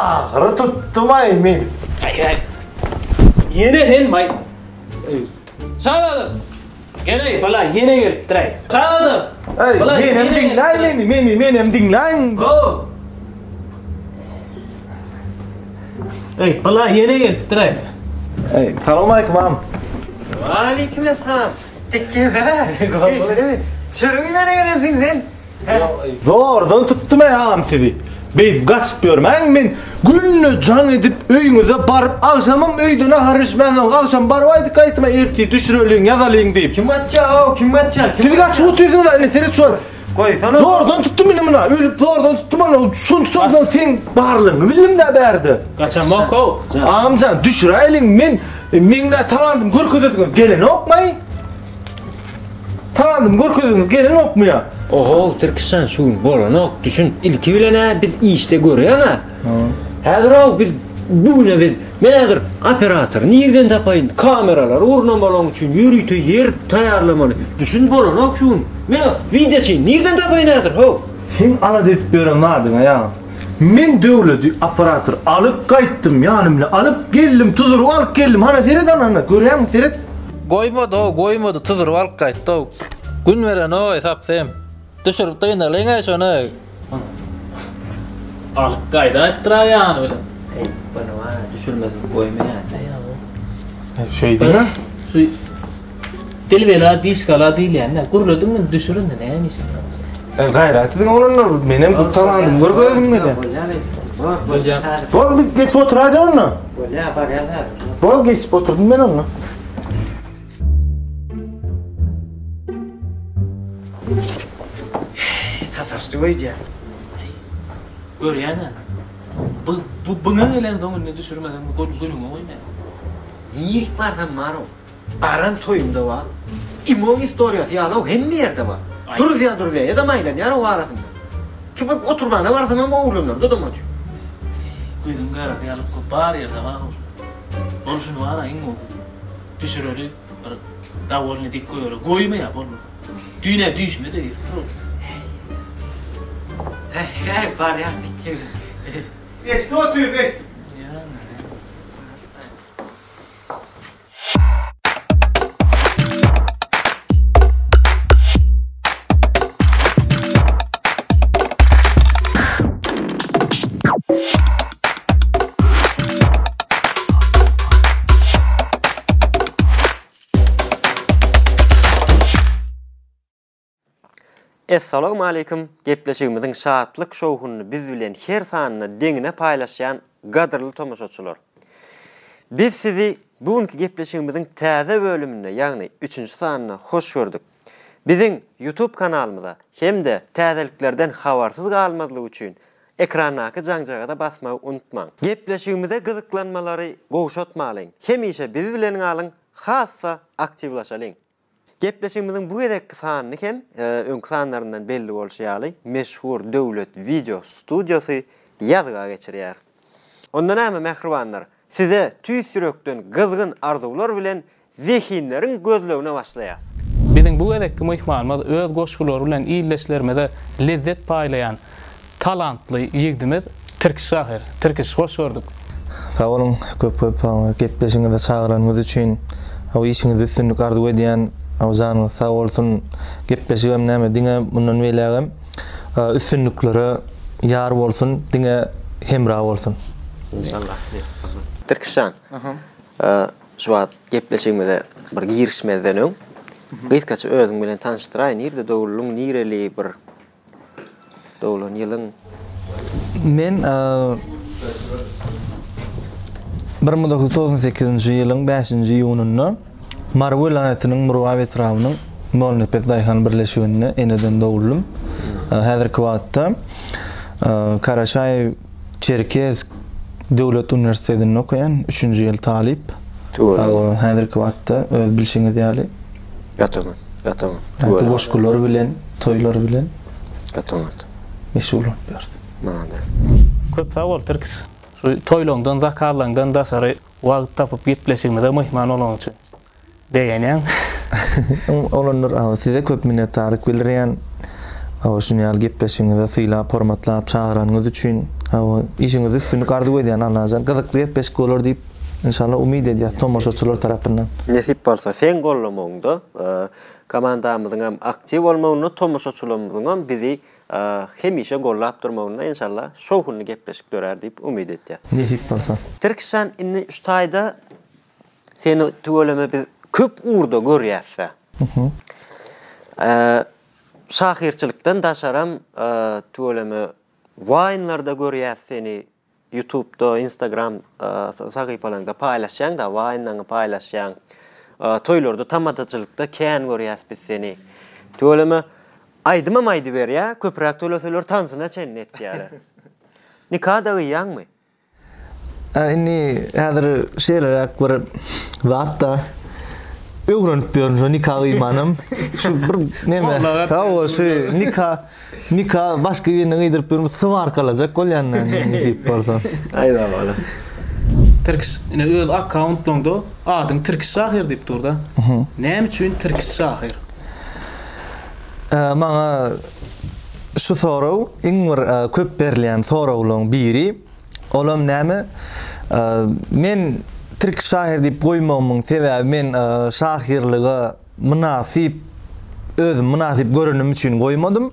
Ahyry tutdum-aý men. Aý, aý. Ýene sen-maý. Şazada! Gel-eý, bala, ýene gelipdir-aý. Şazada! Aý, menem diňläý meni, meni, menem diňläň. Ho! Eý, bala, ýene gelipdir-aý. Eý, salowmaleýkim agam. Waleýkim essalam. Tekge-be. Çörek iýmäne gelensiň sen. Zordan tutdum-aý agam sizi. Beýdip gaçyp ýörmäň, men günde jaň edip öýüňize baryp, agşamam öýde nahar bişmänsoň agşam baryp aýdyp gaýtdym-aý ertir düşüreliň, ýazalyň diýip. Kim gaçýar-ow, kim gaçýar? Siz gaçyp otyrsyňyz-a indi seret şu wagt. Goýsana. Zordan tutdum indi muny, ölüp zordan tutdum ony. Şuny tutamsoň seň barlygyňy bildim-dä bärde. Gaçamok-ow. Agamjan, düşüräýeliň, men meň nä talantym görkezesiňiz gelenokmaý? Talantym görkezesiňiz gelenokmy ýa? Ohow, Tirkişjan, şu gün bolanok, düşün. Ilki bilen-ä biz işde görýäň-ä. Häzir-ow biz bu güne biz men häzir operatory nirden tapaýyn? Kameralary gurnamaly oň üçin ýörite ýer taýýarlamaly. Düşün bolanok şu gün. Men o wideoçyny nirden tapaýyn häzir, how? Seň alada edip ýören zadyňa ýa. Men Döwledi operator alyp gaýtdym ýanym bilen alyp geldim tuzuryp alyp geldim hana seret ana ana görýäňmi seret. Goýmady-ow goýmady tuzuryp alyp gaýtdy-ow. Gün berenoý sapsem. Düşürip dynalyň-aý şony. Alyp gaýdaýypdyr-a ýany bilen. Eý, buny bar-a düşürmesek goýmaýar. Şeýdiň-ä. Şu dil bela, diş gala diýilýän-dä. Gürlediň indi düşür indi näme işiň bar. E, gaýrat ediň oglanlar, menem bu talantymy görkezdim gelýä. Bolýar, bolýar. Bol, bir geçip oturaýja onda. Bolýar, barýas häzir. Bol, geçip oturdym men onda. Sataşdy öýdýän. Görýän-ä. Bu bu buňa gelensoň indi düşürmeseň günüňe goýmaýar. Nirik barsam bar-ow. Baran toýumda bar. Imoň istoriýasy ýaly-ow hemme ýerde bar. Duruzýa duruzýa ýa-da maýlanýar-ow arasynda. Ki bir oturmana barsam hem oglanlarda-da otyr. Gözüň garasy ýaly bar ýerde bar-ow. Bolşuny bar-a iň gowusy. Düşüreli bir dawolny dik goýaly. Goýmaýar bolmasa. Düýn-ä düýşüme-de girip dur. Hä, barýas dik. Geçdi otyr, geçdi. Essalawmaleýkim! Gepleşigimiziň şatlyk-şowhunyny biz bilen her sanyny deňine paýlaşýan gadyrly tomaşaçylar! Biz sizi bu günki gepleşigimiziň täze bölüminde, ýagny üçünji sanynda hoş gördük. Biziň YouTube kanalymyza hem-de täzeliklerden habarsyz galmazlyk üçin Ekrandaky jaňjagaza basmagy unutmaň. Gepleşigimize gyzyklanmalary gowşatmalyň. Hemişe biz bilen galyň, has-da aktiwlaşalyň. Gepleşigimiziň bu gezekki sanyny hem, öňki sanlaryndan belli bolşy ýaly, meşhur Döwlet wideo studiýasy ýazga geçirýär. Onda näme, mähribanlar, size tüýs ýürekden gyzgyn arzuwlar bilen Zehinleriň gözlegine başlaýas. Biziň bu gezekki myhmanymyz öz goşgulary bilen ildeşlerimize lezzet paýlaýan talantly ýigdimiz Tirkiş şahyr. Tirkiş, hoş gördük. Sag boluň köp köp gepleşigiňize çagyranyňyz üçin işiňizde üstünlik arzuw edýän janyňyz sag bolsun gepleşigem näme diňe mundan beýlägem üstünliklere ýar bolsun diňe hemra bolsun. Inşallah. Tirkişjan. Şu wagt gepleşigimize bir girişmezden öň, gysgaça özüň bilen tanyşdyraý, nirde doguldyň, nireli bir doglan ýylyň? Men 1998-nji ýylyň bäşinji iýunynda Mary welaýatynyň Murgap etrabynyň Molnepes daýhan birleşiginde eneden doguldym. Häzirki wagtda Karaçaýew Çerkez döwlet uniwersitetinde okaýan, üçünji ýyl talyp. Tüweleme. Häzirki wagtda öz bilşiňiz ýaly. Gaty oňat, gaty oňat. Tüweleme. Goşgular bilen, toýlar bilen. Gaty oňat. Meşgullanyp ýörüs. Malades. Köp sag bol Tirkiş. Şu toýlaňdan, zakazlaňdan daşary wagt tapyp gepleşigimize myhman bolanyň üçin. Begenýäň. Oglanlar size köp minnetdarlyk bildirýän. Şuny ýaly gepleşigiňize sylap, hormatlap çagyranyňyz üçin. Hawa, işiňizde üstünlik arzuw edýän Allajan. Gyzykly gepleşik bolar diýip inşallah umyt edýäs tomaşaçylar tarapyndan. Nesip bolsa seň gollamagyňda, komandamyzyňam aktiw bolmagynda, tomaşaçylarymyzyňam bizi hemişe gollap durmagynda inşallah şowhunly gepleşik dörär diýip umyt etýäs. Nesip bolsa. Tirkişjan indi şu taýda seni tüweleme biz köp ugurda görýäsdä. Şahyrçylykdan daşaram tüweleme waýnlarda görýäs seni Ýutubda, Instagram sahypalaryňda paýlaşýaň-da, waýnlaryňy paýlaşýaň. Toýlarda, tamadaçylykda kän görýäs biz seni. Tüweleme, aýdymam aýdyberýär, köpräk töleseler tansyna çenli etýärler. Nika-da gyýýaňmy? Indi häzir şeýleräk bir zat-da, öwrenip ýörün şo nika gyýmanam. Şu bir neme, hawa şu nika Nika başga birine gyýdyryp ýörmüş swarkalajak bolýan nesip bolsa. Aý bala. Tirkiş ine öz akkauntlaňda adyň Tirkiş şahyr diýip durda. Näme üçin Tirkiş şahyr? Maňa şu sorag iň bir köp berilýän soraglaryň biri. Olam näme? Men Tirkiş şahyr diýip goýmagymyň sebäbi men şahyrlyga mynasyp özüm mynasyp görenim üçin goýmadym.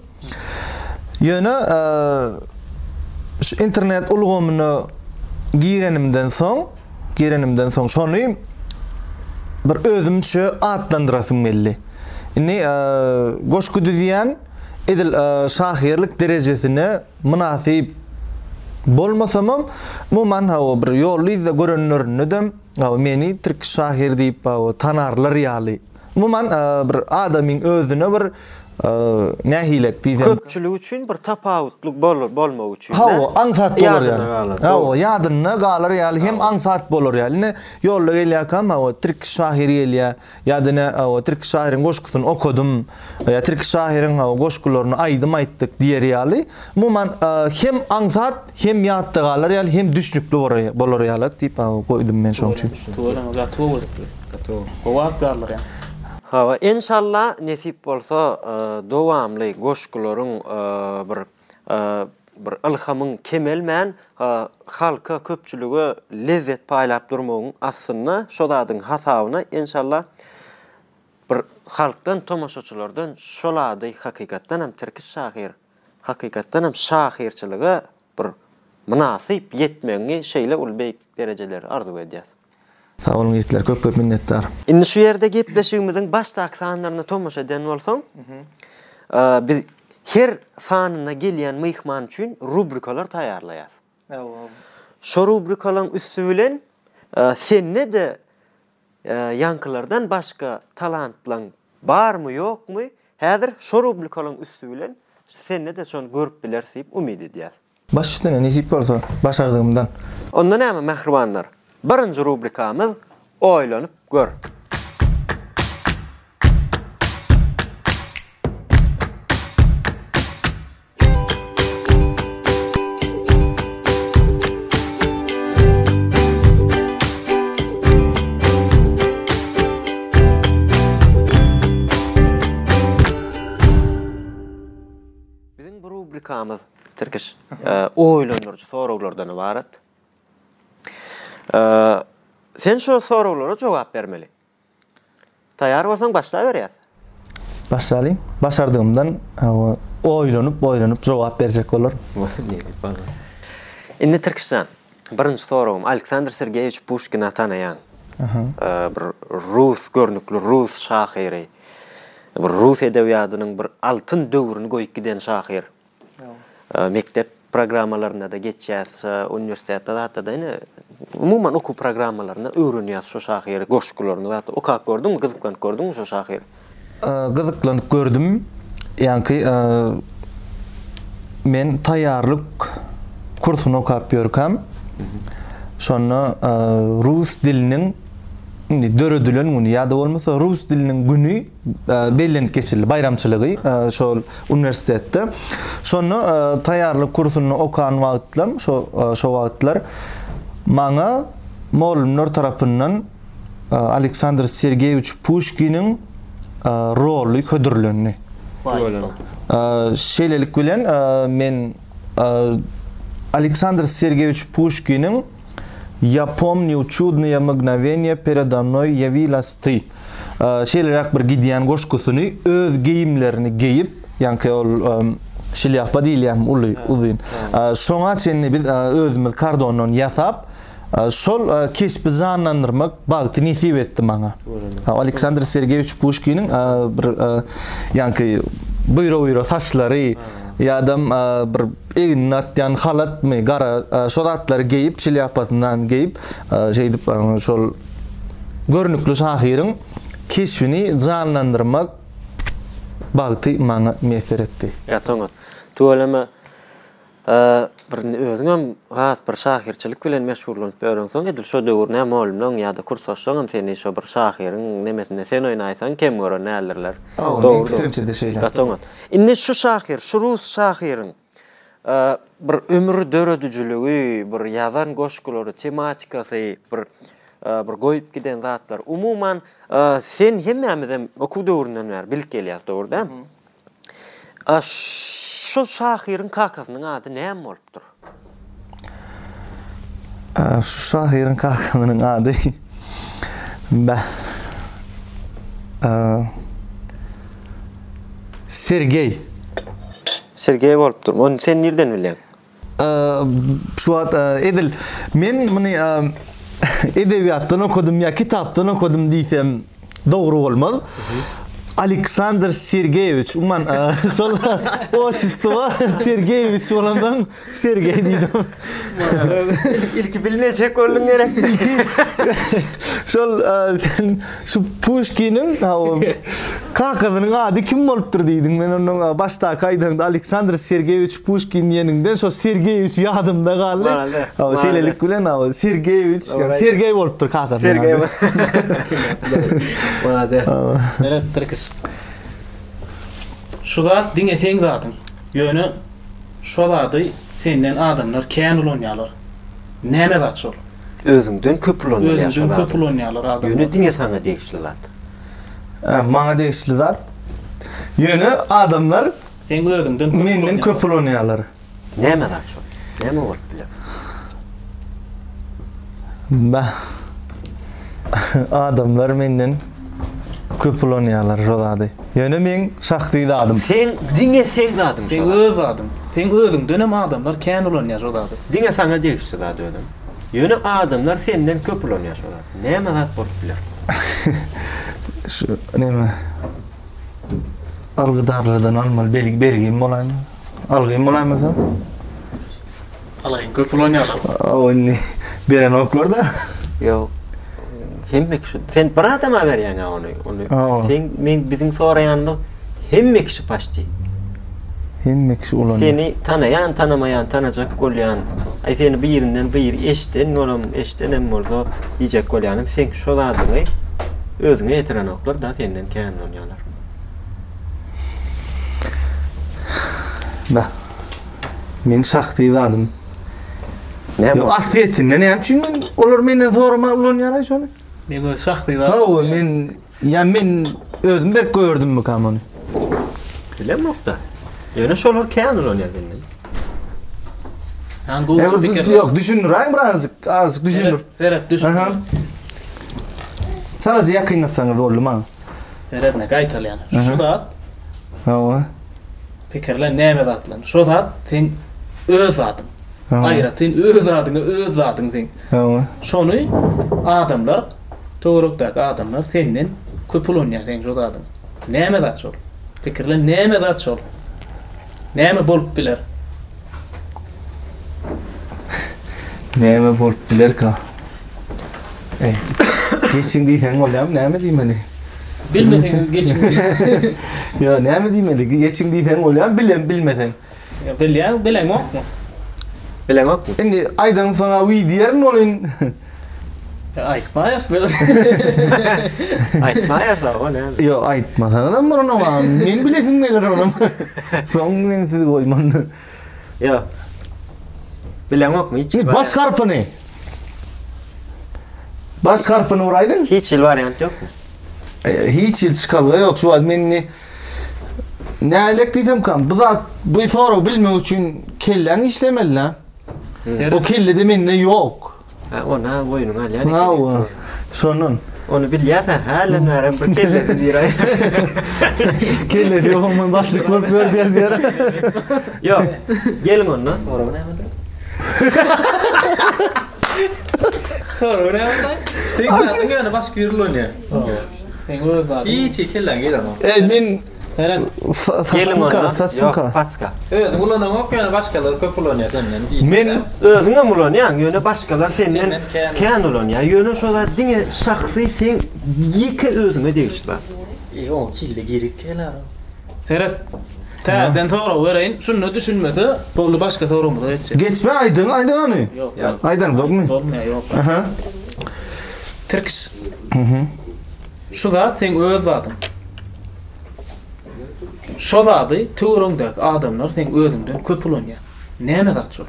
Ýöne şu internet ulgamyna girenimden soň, girenimden soň şony bir özümçe atlandyrasym geldi. Indi goşgy düzýän edil şahyrlyk derejesine mynasyp bolmasamam, umuman hawa bir ýolly-yzda görenlerinde-de Meni Tirkiş şahyr diýip tanarlar ýaly. Umuman bir adamyň özüne bir nähilek diýsem. Köpçülik üçin bir tapawutly bolmagy üçin. Hawa, aňsat bolar ýaly. Hawa, ýadynda galar ýaly hem aňsat bolar ýaly. Ine, ýolda gelýärkäm, hawa, Tirkiş şahyr gelýär. Ýa-da ine, hawa, Tirkiş şahyryň goşgusyny okadym. Ýa Tirkiş şahyryň, hawa, goşgularyny aýdym aýtdyk diýer ýaly. Umuman, hem aňsat, hem ýatda galar ýaly, hem düşnükli bolar ýalak diýip, hawa, goýdum men şoň üçin. Tüweleme, gaty gowy edipdir. Gaty gowy. Gowy at galdyrýaň. Hawa, enşalla nesip bolsa, dowamly goşgularyň bir bir ylhamyň kemelmän, halka, köpçülige lezzet paýlap durmagyň aslynda şo zadyň hasabyna enşalla bir halkdan, tomaşaçylardan şol ady hakykatdanam Tirkiş şahyr, hakykatdanam şahyrçylyga bir mynasyp ýetmegiňi şeýle uly beýik derejeleri arzuw edýäs. Sag boluň ýigitler köp köp minnetdar. Indi şu ýerde gepleşigimiziň başdaky sanlaryna tomaşa eden bolsaň, biz her sanynda gelýän myhman üçin rubrikalar taýýarlaýas. Şo rubrikalaryň üsti bilen sende-de ýaňkylardan başga talantlaň barmy ýokmy, häzir şo rubrikalaryň üsti bilen sende-de şony görüp bileris diýip umyt edýäs. Baş üstüne, nesip bolsa, başardygymdan. Onda näme mähribanlar, birinji rubrikamyz Oýlanyp gör. Biziň bu rubrikamyz Tirkiş, oýlandyryjy soraglardan ybarat. Sen şol soraglara jogap bermeli. Taýýar bolsaň başlaberýäs. Başlalyň. Başardygymdan oýlanyp, oýlanyp jogap berjek bolaryn. Indi Tirkişjan, birinji soragym, Aleksandr Sergeýewiç Puşkini tanaýaň. Bir rus, görnükli rus şahyry. Bir rus edebiýadynyň bir altyn döwrüni goýup giden şahyr. Mekdep programmalarynda-da geçýär, uniwersitetde zatda-da ine, umuman okuw programmalarynda öwrenýäs şo şahyry, goşgularyny zatda. Okap gördüňmi, gyzyklanyp gördüňmi şo şahyry? Gyzyklanyp gördüm. Ýaňky men taýýarlyk kursuny okap ýörkäm, şonda rus diliniň indi döredilen güni ýa-da bolmasa rus diliniň güni bellenip geçildi, baýramçylygy şol uniwersitetde. Şonda taýýarlyk kursunda okan wagtlam, şo şo wagtlar maňa mugallymlar tarapyndan Aleksandr Sergeýewiç Puşkiniň roly hödürlendi. Şeýlelik bilen men. Aleksandr Sergeýewiç Puşkiniň Ýa pomnýu çudnyýe mgnoweniýe peredo mnoý ýawilas ty şeýleräk bir gidýän goşgusyny öz geýimlerini geýip, ýaňky ol şlýapa diýilýärmi uly, uzyn. Şoňa çenli biz özümiz kardondan ýasap, şol keşbi janlandyrmak bagty nesip etdi maňa. Aleksandr Sergeýewiç Puşkiniň bir ýaňky buýra-buýra saçlary ýa-da bir egnine atýan halatmy, gara şo zatlary geýip, şlýapasyndan geýip, şeýdip şol görnükli şahyryň keşbini janlandyrmak bagty maňa miýesser etdi. Gaty oňat. Tüweleme. Bir özüňem has bir şahyrçylyk bilen meşgullanyp ýöreňsoň, edil şo döwür nä mugallymlaň ýa-da kursdaşlaňam seni şo bir şahyryň nemesinde sen oýnaýsaň kem gören däldirler. Hawa, meň pikirimçe-de şeýle. Gaty oňat. Indi şu şahyr, şu rus şahyryň bir ömür döredijiligi, bir ýazan goşgulary, tematikasy, bir bir goýup giden zatlary, umuman, sen hemmämizem okuw döwründen bäri bilip gelýäs, dogry dälmi? Şu şahyryň kakasynyň ady näme bolupdyr? Şu şahyryň kakasynyň ady Beh. Sergeý. Sergeý bolupdyr. Ony sen nirden bilýäň? Şu wagt edil men muny edebiýatdan okadym ýa kitapdan okadym diýsem dogry bolmaz. Aleksandr Sergeýewiç, umuman şol otçestvo Sergeýewiç bolansoň Sergeý diýdim. Ilki bilmejek bolduň gerek. Ilki şol sen şu Puşkiniň kakasynyň ady kim bolupdyr diýdiň. Men onuň başdaky aýdaňda Aleksandr Sergeýewiç Puşkin diýeniňden şo Sergeýewiç ýadymda galdy. Hawa, şeýlelik bilen hawa Sergeýewiç, Sergeý bolupdyr kakasynyň Sergeý. Malades. Meret Tirkiş. Şu zat diňe seň zadyň. Ýöne şo zady senden adamlar kän ulanýarlar. Näme zat şol? Özüňden köp ulanylýar şo Özüňden köp ulanýarlar adamlar. Ýöne diňe saňa degişli zat. Maňa degişli zat. Ýöne adamlar Seň özüňden köp Menden köp ulanýarlar. Näme zat şol? Näme bolup biler? Bah. Adamlar menden köp ulanýarlar şo zady. Ýöne meň şahsy zadym. Seň diňe seň zadyň şo. Seň öz zadyň. Seň özüňdenem adamlar kän ulanýar şo zady. Diňe saňa degişli zat özem. Ýöne adamlar senden köp ulanýar şo zady. Näme zat bolup biler? Şu näme? Algydarlardan almaly belgi bergim bolaýmy? Algym bolaýmasa? Alaýyn köp ulanýarlar. O indi berenoklar-da. Ýok. Hemme kişi sen bir adama berýäň-ä ony. Ony sen men biziň soraýanymyz hemme kişi paçti. Hemme kişi ulanýar. Seni tanaýan, tanamaýan, tanajak bolýan, aý seni birinden biri eşden bolam, eşdenem bolsa diýjek bolýanym seň şo zadyňy özüňe ýetirenoklar-da senden kän ulanýarlar. Bah. Meň şahsy zadym. Näme? Ýok, aslyýetinde näme üçin men olar menden soraman ulanýar-aý şony? Meň öz şahsy zadym. Hawa, men ýa men özüm berk gördümmikam ony? Bilemok-da. Ýöne şolar kän ulanýar senden. Ýa gowusy pikir. Ýok, düşündiräýiň birazjyk, azajyk düşündir. Seret, seret, düşündir. Çalaja ýakynlatsaňyz boldy maňa. Seret, ne gaýtalýan. Şu zat. Hawa. Pikirlen näme zat bilen. Şo zat seň öz zadyň. Aýratyn öz zadyňa öz zadyň seň. Hawa. Şony adamlar, töwerekdäki adamlar senden köp ulanýar seň şo zadyňy. Näme zat şol? Pikirlen näme zat şol? Näme bolup biler? Näme bolup bilerka? Ey, geçiň diýseň bolýarmy? Näme diýmeli? Bilmeseň geçiň. Ýa näme diýmeli? Geçiň diýseň bolýarmy? Bilem bilmeseň. Ýa bilýäň, bileňokmy? Bileňokmy? Indi aýdaň saňa wiý diýerin welin. Aýtmaýarsyň. Aýtmaýarsyň, o näme? Ýok, aýtmasaňyzam bolanok, men bilesim geler onam. Soň men sizi goýman. Ýok. Bileňokmy hiç? Indi baş harpyny. Baş harpyny uraýdyň. Hiç hili wariant ýokmy? E, hiç hili çykalga ýok. Şu wagt men indi nälik diýsemkam, bu zat bu soragy bilmek üçin kelläň işlemeli-dä. O kellede mende ýok. Ha, ony-ha boýnuňa alýan ekeniň. Hawa, şondan. Ony bilýäs-ä, hälden bärem bir kellesi bir aýak. Kellesi ýok, men başlyk bolup ýör diýen ýer. Ýok, geliň onda. Soragy nämede? Soragy nämede? Seň zadyň ýöne başga biri ulanýar. Seň öz zadyň. Hiç kelläň gelenok. Eý, men Seret. Geliň onda. Saçymka. Ýok, paska. Özüň ulanaňok ýöne başgalar köp ulanýar senden diýip. Men Özüňem ulanýaň, ýöne başgalar senden Senden kän. kän ulanýar. Ýöne şo zat diňe şahsy seň ýeke özüňe degişli zat. E, oň kelle gerek kelar. Seret. Täzeden sorag bereýin. Şunda düşünmese, boldy başga soragymyza geçjek. Geçme aýdyň, aýdyň ony. Ýok, ýok. Aýdaňzokmy? Bolmaýar, ýok. Aha. Tirkiş. Şu zat seň öz zadyň. Şo zady töweregiňdäki adamlar seň özüňden köp ulanýar. Näme zat şol?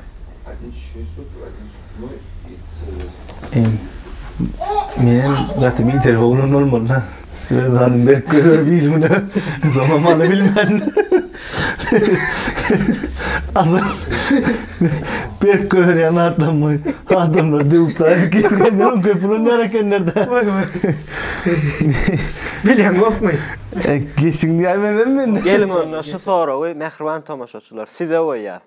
Menem gaty biderek oglan bolmaly-da. Öz zadyny berk göterip ilgüne soňam alybilmän. Berk göterýän zatlarymy adamlar döwüp daýyp getirgenler köp ulanýar ekenler-de. Bileňokmy? Geçiň diýäýmezem men. Geliň onda şu soragy mähriban tomaşaçylar size goýýas.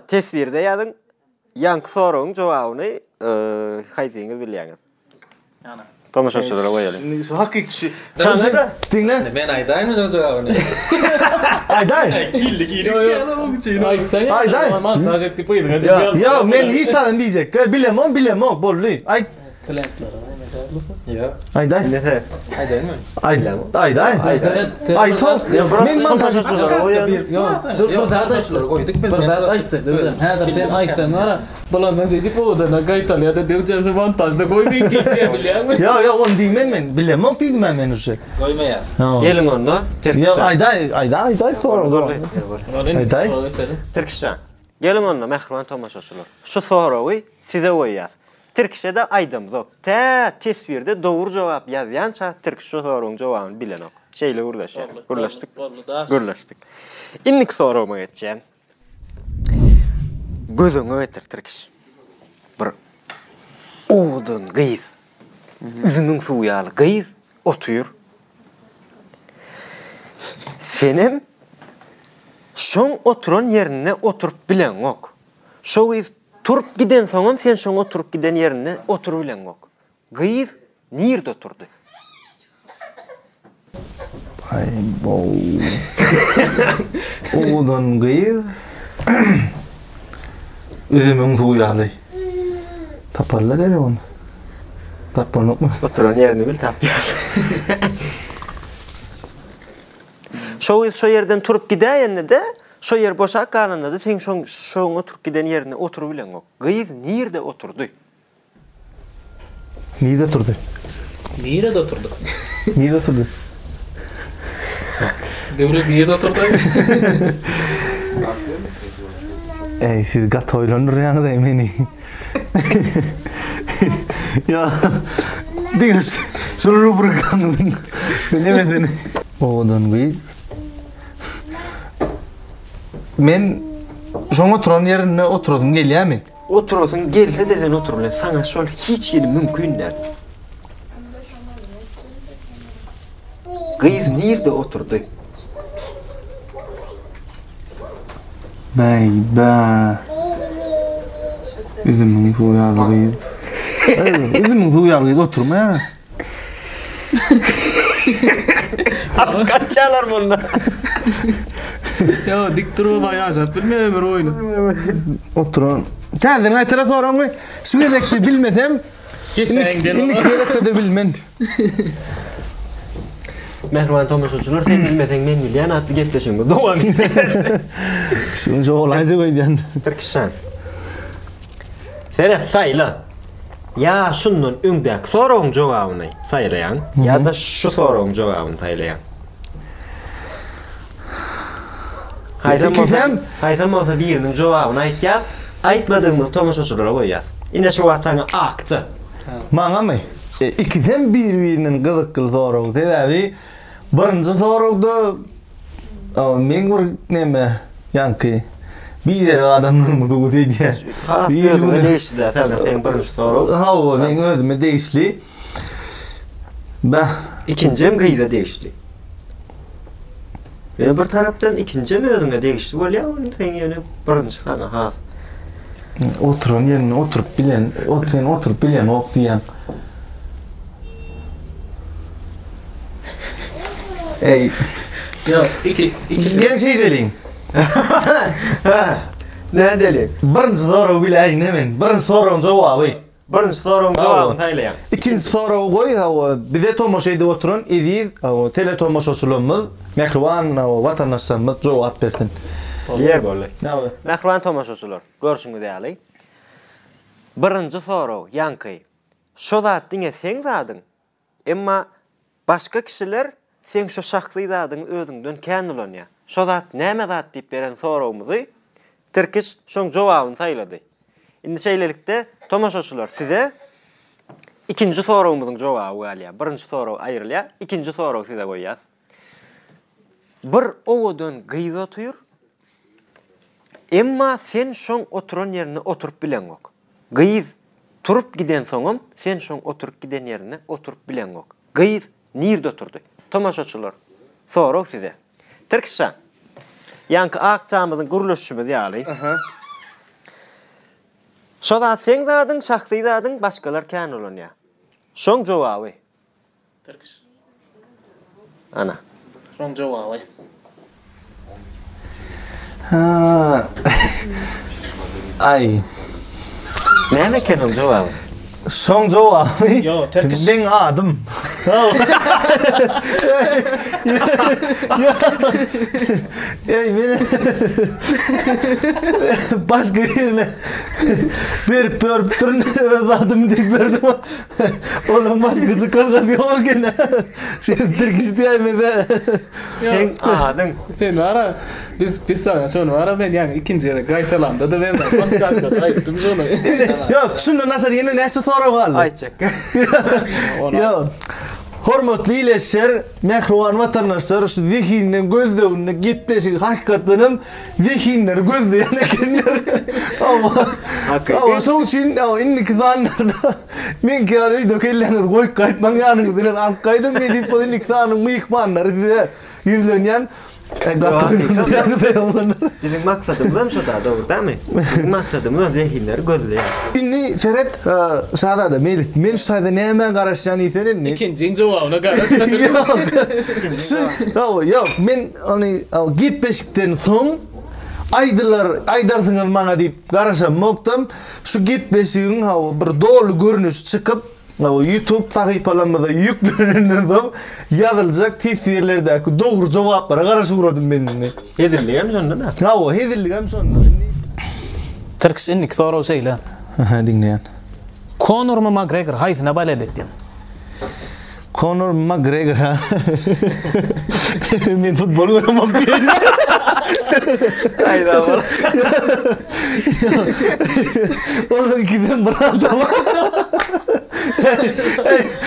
Teswirde ýazyň. Ýaňky soragyň jogabyny haýsyňyz bilýäňiz? Ýana. Tomaşaçylara goýalyň. Şimdi şu hakyky şu. Sana-da. Diňle. Men aýdaýynmy şoň jogabyny? Aýdaý. Killi girip ýaly oň üçin. Aýtsaň. Aýdaý. Montaž et diýip yzyňa düşüp. Ýok, men hiç zadam diýjek. Bilemok, bilemok, boldy. Aýt. Ýok. Aýdaý. Nese? Aýdaýynmy? Aýt. Aýdaý. Aýt. Men montaž Ýok, dur bir zat aýtjak. Goýduk biz. Bir zat aýtjak döwjem. Häzir sen aýtsaň gara, bulandan şeýdip owadan gaýtalýar-da döwjem şu montažda goýmaýyn diýip bilýäňmi? Ýok, ýok, ony diýmen men. Bilemok diýdim men uje. Goýmaýas. Geliň onda, Tirkişjan. Ýok, aýdaý, aýdaý, aýdaý sorag. Aýdaý. Tirkişjan. Geliň onda, mähriban tomaşaçylar. Şu soragy size goýýas. Tirkişe-de aýdamzok. Tä teswirde dogry jogap ýazýança Tirkiş şu soragyň jogabyny bilenok. Şeýle gürleşýär. Gürleşdik. Gürleşdik. Indiki soragyma geçýän. Göz öňüňe getir Tirkiş. Bir owadan gyz. Üzümiň suwy ýaly gyz otyr. Senem şoň oturan ýerinde oturyp bileňok. Şo gyz turup gidensoňam sen şoň oturyp giden ýerinde oturybileňok. Gyz nirde oturdy? Aý-bow. Owadan gyz üzümiň suwy ýaly. Taparlar gerek ony. Taplanokmy? Oturan ýerini bil tapýar. Şo gyz şo ýerden turup gidäýende-de, şo ýer boşap galanda-da seň şoň şoň oturyp giden ýerinde oturybileňok. Gyz nirde oturdy? Nirde oturdy? Nirede oturdy? Nirde oturdy? Döwlet nirde oturdy? Eý, siz gaty oýlandyrýaňyz-eý meni. Ýa, diňe şu rubrikanyň nemesini. Owadan gyz. Men şoň oturan ýerinde oturasym gelýärmi? Oturasyň gelse-de sen otur bilen, saňa şol hiç hili mümkin däl. Gyz nirde oturdy? Bäý, bä. Üzümiň suwy ýaly gyz. Üzümiň suwy ýaly gyz oturmaýar. Alyp gaçýarlar munda. Ýa dik durma baý ýaşap bilmeýär ömür boýuna. Oturan. Täzeden gaýtara soraňmy? Şu gezekde bilmesem, Geçäýiň indiki gezekde-de bilmen. Mähriban tomaşaçylar, sen bilmeseň men bilýän atly gepleşigimiz dowam edýär. Şunça golaýja goýdýan. Tirkişjan. Seret saýla. Ýa şundan öňdäki soragyň jogabyny saýlaýaň, ýa-da şu soragyň jogabyny saýlaýaň. Haýsam bolsa, haýsam bolsa biriniň jogabyny aýtýas, aýtmadygymyzy tomaşaçylara goýýas. Ine şu wagt saňa aksiýa. Maňamy? Ikisem bir-birinden gyzykly sorag. Sebäbi birinji soragda meň bir neme ýaňky. Biderek adamlaryň subut edýär. Has özüňe degişli dä, sen seň birinji sorag. Hawa, meň özüme degişli. Bäh. Ikinjem gyza degişli. Ýöne bir tarapdan ikinjem özüňe degişli bolýar, ony sen ýöne birinji saňa has. Oturan ýerinde oturyp bilen, ot sen oturyp bileňok diýýäň. Eý. Ýok, iki, iki. Gel şeýdeliň. Nädeli? Birinji soragy biläýin-de men. Birinji soragyň jogaby. Birinji soragyň jogabyny saýlaýaň. Ikinji soragy goý, hawa, bize tomaşa edip oturan eziz, hawa, teletomaşaçylarymyz, mähriban, hawa, watandaşlarymyz jogap bersin. Ýer boldy. Hawa. Mähriban tomaşaçylar, görşüňiz ýaly, birinji sorag ýaňky, şo zat diňe seň zadyň, Emma başga kişiler seň şo şahsy zadyňy özüňden kän ulanýar. Şo zat näme zat diýip beren soragymyzy Tirkiş şoň jogabyny saýlady. Indi şeýlelikde tomaşaçylar size ikinji soragymyzyň jogaby galýar. Birinji sorag aýrylýar, ikinji soragy size goýýas. Bir owadan gyz otyr, emma sen şoň oturan ýerinde oturyp bileňok. Gyz turup gidensoňam sen şoň oturyp giden ýerinde oturyp bileňok. Gyz nirde oturdy? Tomaşaçylar, sorag size. Tirkişjan, ýaňky Akjamyzyň gürleşişimiz ýaly, şo zat seň zadyň, şahsy zadyň, başgalar kän ulanýar. Şoň jogaby. Tirkiş. Ana. Şoň jogaby. Ha. Aý. Näme eken oň jogaby? Şoň jogaby. Ýo, Tirkiş. Meň adym. Ey men başga birine berip beripdirin öz adymy diýip berdim. Onuň başga çykalgasy ýok eken. Şeýdip tirkişi diýäýmese. Seň adyň. Sen bara biz biz saňa şony bara men ýaňy ikinji gezek gaýtalamda-da men podkastda aýtdym şony. Ýok, şundan daşary ýene näçe sorag galdy? Aýtjak. Ýok. Hormatly ildeşler, mähriban watandaşlar, şu zehinden gözleginde gepleşigi hakykatdan hem Zehinleri gözleýän ekenler. Hawa. Hawa, şoň üçin hawa, indiki sanlarda meňki ýaly öýde kelläňizi goýup gaýtmaň, ýanyňyz bilen alyp gaýdyň. Nesip bolsa indiki sanyň myhmanlary size ýüzlenýän. Gaty Biziň maksadymyzam şo-da, dogry dälmi? Biziň maksadymyzam zehinleri gözleýär. Indi seret, Şazada, Meýlis, men şu taýda nämä garaşýan diýsen indi. Ikinjiň jogabyna garaşma. Ýok. Şu, hawa, ýok, men Ony gepleşikden soň aýdylar, aýdarsyňyz maňa diýip garaşamokdam. Şu gepleşigiň hawa bir doly görnüşi çykyp, hawa YouTube sahypalarymyza ýüklenenden soň ýazyljak teswirlerdäki dogry jogaplara garaşyp ugradym men indi. Hezilligem şonda-da. Hawa, hezilligem şonda. Indi Tirkiş indiki sorag şeýle. Aha, diňleýän. Konormy Makgregor haýsyna balet etýäň? Konor McGregor ha. Men futbol göremok diýen. Aýda bol. Olar ikiden bir adam.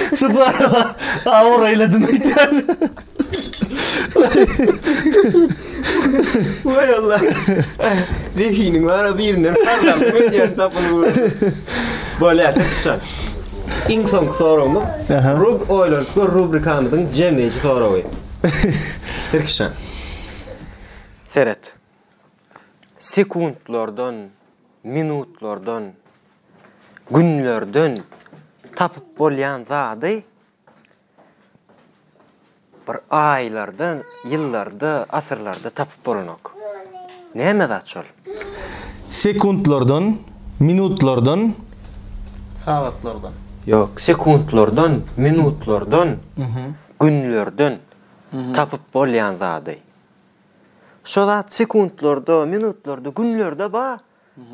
Şu soraga awur eýledim aýtýan. Waý Allah. Zehiniň bar birinden parlam öýdýän tapylyp. Bolýar, çykyşan. Iň soňky soragymyz. Rub oýlanyp gör rubrikamyzyň jemleýji soragy. Tirkişjan. Seret. Sekuntlardan, minutlardan, günlerden tapyp bolýan zady Bir aýlarda, ýyllarda, asyrlarda tapyp bolanok. Näme zat şol? Sekuntlardan, minutlardan. Sagatlardan. Ýok, sekuntlardan, minutlardan, günlerden tapyp bolýan zady. Şo zat sekuntlarda, minutlarda, günlerde bar,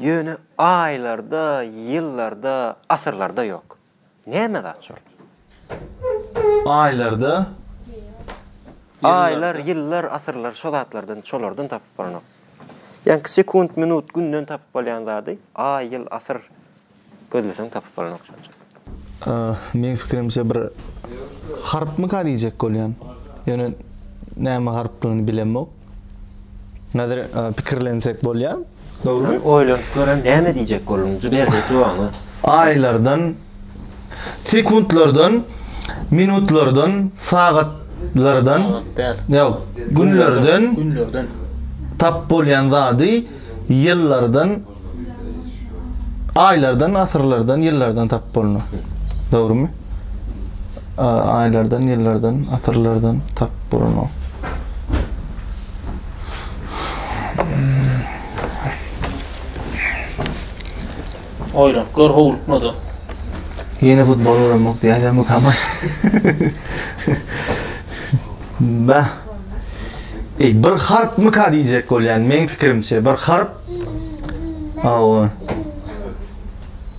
ýöne aýlarda, ýyllarda, asyrlarda ýok. Näme zat şol? Aýlarda. Aýlar, ýyllar, asyrlar şo zatlardan, şolardan tapyp bolanok. Ýaňky sekunt, minut, günden tapyp bolýan zady aý, ýyl, asyr gözleseň tapyp bolanok şonça. Meň pikirimçe bir harpmyka diýjek bolýan. Ýöne näme harpdygyny bilemok. Häzir pikirlensek bolýar. Dogrumy? Oýlanyp görem näme diýjek bolduň? Berjek jogabyňy. Aýlardan, sekuntlardan, minutlardan, sagatlardan, Sagat däl. ýok, günlerden, Günlerden. tap bolýan zady ýyllardan, aýlardan, asyrlardan, ýyllardan tap bolunur. Dogrumy? Aýlardan, ýyllardan, asyrlardan tap bolunur. Oýlanyp gör howlukma-da. Ýene futbol göremok diýäýdämikama. Bah. Ey, bir harpmyka diýjek bolýan meň pikirimçe. Bir harp. Hawa.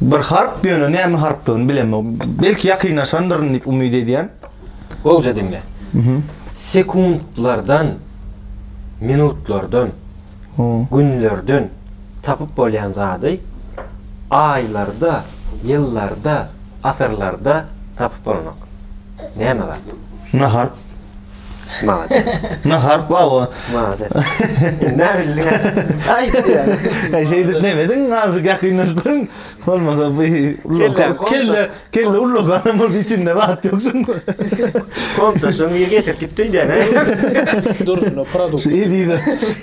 Bir harp ýöne näme harpdygyny bilemok. Belki ýakynlaşandyryn diýip umyt edýän. Gowja diňle. Sekuntlardan, minutlardan, günlerden tapyp bolýan zady aýlarda, ýyllarda, asyrlarda tapyp bolanok. Näme zat? Nahar. Malades. Nahar baba. Malades. Näme bildiň? Aýt. Ýa şeýdip nemediň azajyk ýakynlaşdyryň. Bolmasa bu kelle kelle ullakanam bolup içinde zat ýok şuň. Komtaşyň bir getirip gitdi öýdýän. Durşuna produkt. Şu Ezize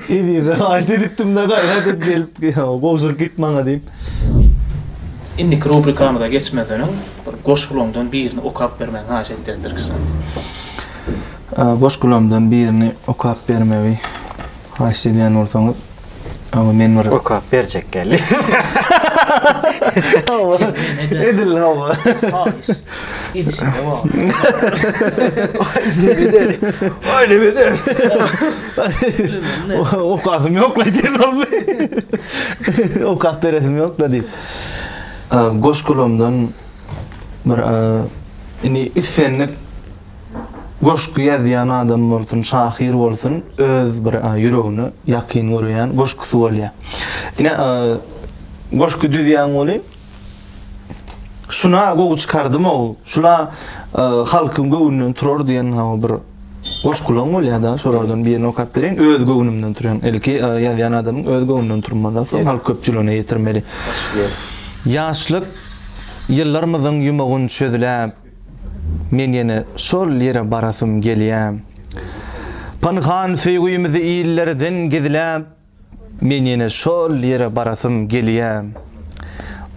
Ezize haýyşt edipdim-de gaýrat et gelip gowşuryp git maňa diýip. Indiki rubrikamyza geçmezden öň bir goşgulaňdan birini okap bermegiňi haýyş etýäs Tirkişjan. Goşgulamdan birini okap bermegi haýyşt edýän bolsaňyz, hawa men bir Okap berjek geldi. Hawa. Edil hawa. Haýyş. Edişinde bar. Aý neme eder? Okasym ýok-la diýen boldy. Okap beresim ýok-la diýip. Goşgulamdan bir indi islendik goşgy ýazýan adam bolsun, şahyr bolsun, öz bir ýüregine ýakyn görýän goşgusy bolýar. Ine, goşgy düzýän welin, şuna gowy çykardym-ow, şula halkyň göwnünden turar diýen bir goşgulaň bolýar-da, şolardan birini okap bereýin, öz göwnümden turýan. Ilki ýazýan adamyň öz göwnünden turmaly, soň halk köpçüligine ýetirmeli. Ýaşlyk ýyllarymyzyň ýumagyn çözläp, Men ýene şol ýere barasym gelýä. Pynhan söýgimizi illerden gizläp, Men ýene şol ýere barasym gelýä.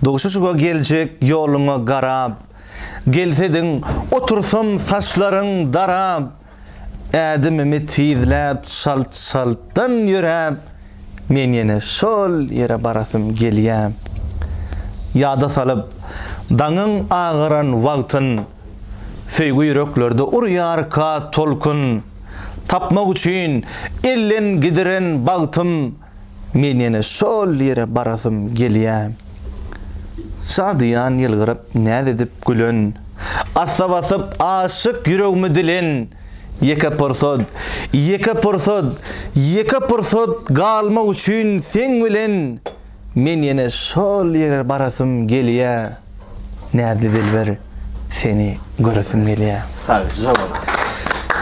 Duşuşyga geljek ýoluňa garap, Gelsediň, otursam saçlaryň darap, Ädimimi tizläp, çalt-çaltdan ýöräp, Men ýene şol ýere barasym gelýä. Ýada salyp, daňyň agaran wagtyn, Söýgi ýüreklerde urýarka tolkun, Tapmak üçin elden gidiren bagtym, Men ýene şol ýere barasym gelýä. Şadyýan ýylgyryp, näz edip gülen, Assa basyp, aşyk ýüregimi dilen, Ýeke pursat, ýeke pursat, ýeke pursat galmak üçin seň bilen, Men ýene şol ýere barasym gelýä. Näzli dilber, seni göresim gelýä. Sagja bol.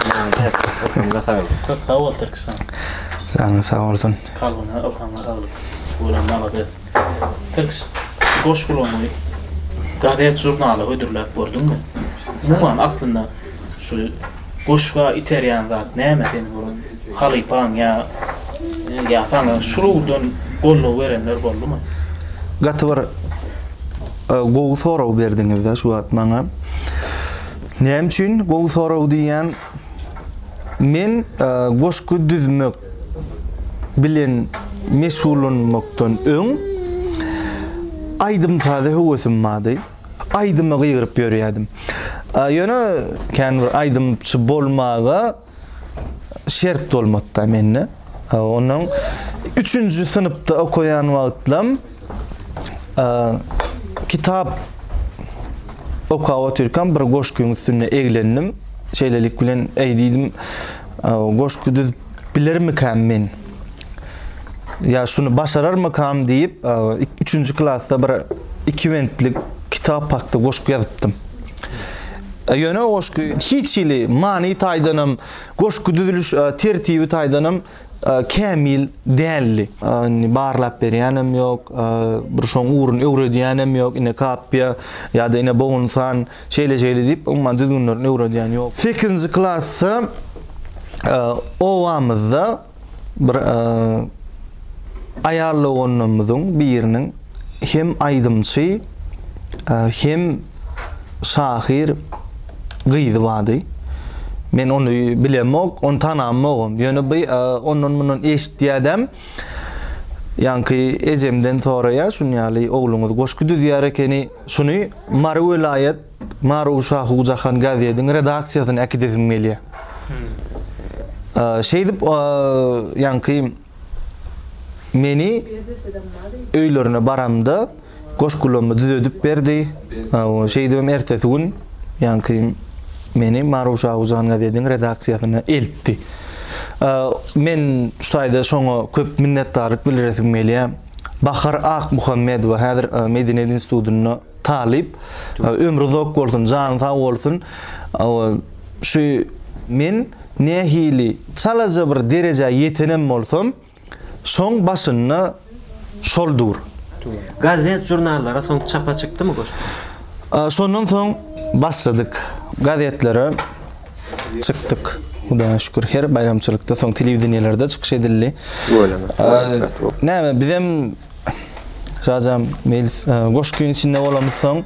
Malades. Ylhamyňa saglyk. Köp sag bol Tirkişjan. Janyň sag bolsun. Kalbyňa ylhamyňa saglyk. Olam malades. Tirkiş, goşgularyňy gazet žurnala hödürläp gördüňmi? Umuman aslynda şu goşga iterýän zat näme seni bir halypaň ýa ýa saňa şul ugurdan goldaw berenler boldumy? Gaty bir gowy sorag berdiňizde şu wagt maňa. Näme üçin gowy sorag diýýän? Men goşgy düzmek bilen meşgullanmakdan öň aýdym-saza höwesim bardy. Aýdyma gygyryp ýörýärdim. Ýöne kän bir aýdymçy bolmaga şert bolmady-da mende. Ondan üçünji synpda okaýan wagtlam kitap okap otyrkam bir goşgyň üstünde eglendim. Şeýlelik bilen, eý diýdim, goşgy düzüp bilermikäm men? Ýa şuny başararmykam diýip, üçünji klasda bir ikibentlik kitap hakda goşgy ýazypdym. Ýöne o goşgy hiç hili many taýdanam, goşgy düzüliş tertibi taýdanam. kämil däldi. Indi barlap berýänem ýok, bir şoň ugruny öwredýänem ýok, ine kapýa ýa-da ine bogun san şeýle-şeýle diýip, umuman düzgünlerini öwredýän ýok. Sekizinji klasda obamyzda bir aýal doganlarymyzyň biriniň hem aýdymçy, hem şahyr gyzy bardy. Men ony bilemok, ony tanamogam. Ýöne bu ondan-mundan eşitýädem. Ýaňky ejemden soraýar, şuny ýaly ogluňyz goşgy düzýär ekeni. Şuny Mary welaýat Maru Şahu Jahan gazediň redaksiýasyna äkidesim gelýär. Şeýdip, ýaňky meni öýlerine baramda goşgularymy düzedip berdi. Şeýdibem ertesi gün ýaňky meni Maru Şahu Jahan gazediň redaksiýasyna eltdi. Men şu taýda şoňa köp minnetdarlyk bildiresim gelýär. Bahar Akmuhammedowa häzir Medeniýet institutynda talyp. Ömri uzak bolsun, jany sag bolsun. Şu men nähili çalaja bir derejä ýetenem bolsam, şoň başynda şol dur. Gazet, žurnallara soň çapa çykdymy goşgy? Şondan soň başladyk. Gazetlere çykdyk. Hudaýa şükür, her baýramçylykda soň telewideniýelerde çykyş edildi. Näme, bizem Şajam Meýlis goşgyň içinde bolamyzsoň,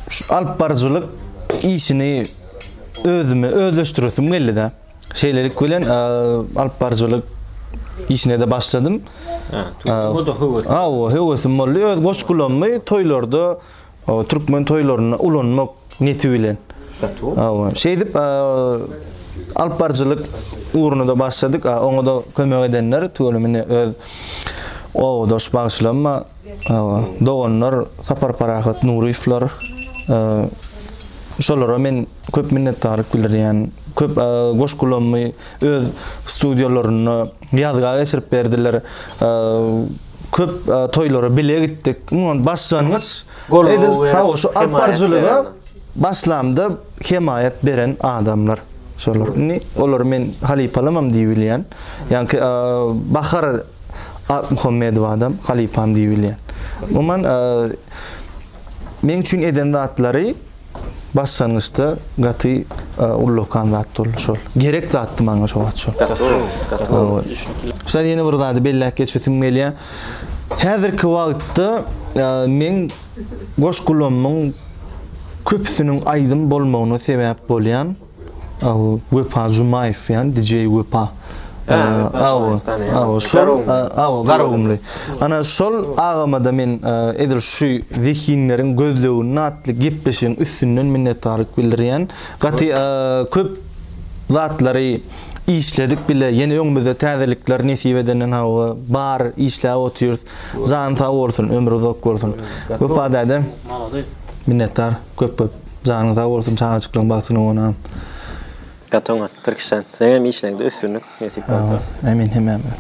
şu alyp baryjylyk işini özüme özleşdiresim geldi-de. Şeýlelik bilen alyp baryjylyk işine-de başladym. O-da höwes. Hawa, höwesim boldy. Öz goşgulammy toýlarda, türkmen toýlarynda ulanmak neti bilen. Hawa, şeýdip alyp baryjylyk ugruna-da başladyk. Oňa-da kömek edenler tüweleme öz obadaş bagşylarym Hawa, doganlar Sapar Parahat Nuryýewler şolara men köp minnetdarlyk bildirýän. Köp goşgularymy öz studiýalarynda ýazga geçirip berdiler. Köp toýlara bile gitdik. Umuman başlangyç edil hawa şu alyp baryjylyga başlamda hemaýat beren adamlar şolar. Indi olary men halypalamam diýip bilýän. Ýaňky Bahar Akmuhammedow adam halypam diýip bilýän. Umuman meň üçin eden zatlary başlangyçda gaty ullakan zat boldy şol. Gerek zatdy maňa şo wagt şol. Gaty gowy, gaty gowy. Şular ýene bir zady belläp geçesim gelýär. Häzirki wagtda meň goşgulamyň köpüsiniň aýdym bolmagyna sebäp bolýan Wepa Jumaýew ýa DJ Wepa. Awa, awa, şol, awa, Garagumly. Ana şol agama-da men edil şu Zehinleriň gözleginde atly gepleşigiň üstünden minnetdarlyk bildirýän. Gaty köp zatlary işledik bile. Ýene öňümizde täzelikler nesip edenden hawa bar, işläp otyrys. Jany sag bolsun, ömri uzak bolsun. Wepa däde. Malades. Minnetdar, köp-köp. Janyň sag bolsun, çagajyklaryň bagtyna gonam. Gaty oňat, Tirkişjan. Seňem işleňde üstünlik nesip bolsa. Ämin hemmämize.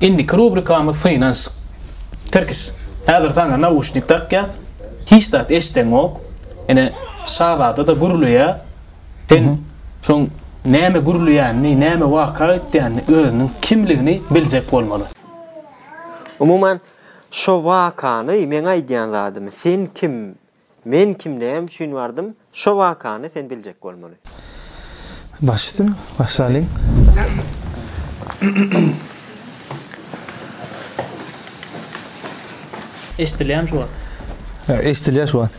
Indiki rubrikamyz synanyşyk. Tirkiş, häzir saňa nauşnik dakýas. Hiç zat eşdeňok. Ine, Şazada-da gürleýär. Sen şoň näme gürleýänini, näme waka etýänini, özüniň kimligini biljek bolmaly. Umuman, şo wakany, meň aýdýan zadymy, sen kim, Men kim näme üçin bardym şo wakany sen biljek bolmaly. Baş üstüne, başlalyň. Eşdilýärmi şu wagt? Eşdilýär şu wagt.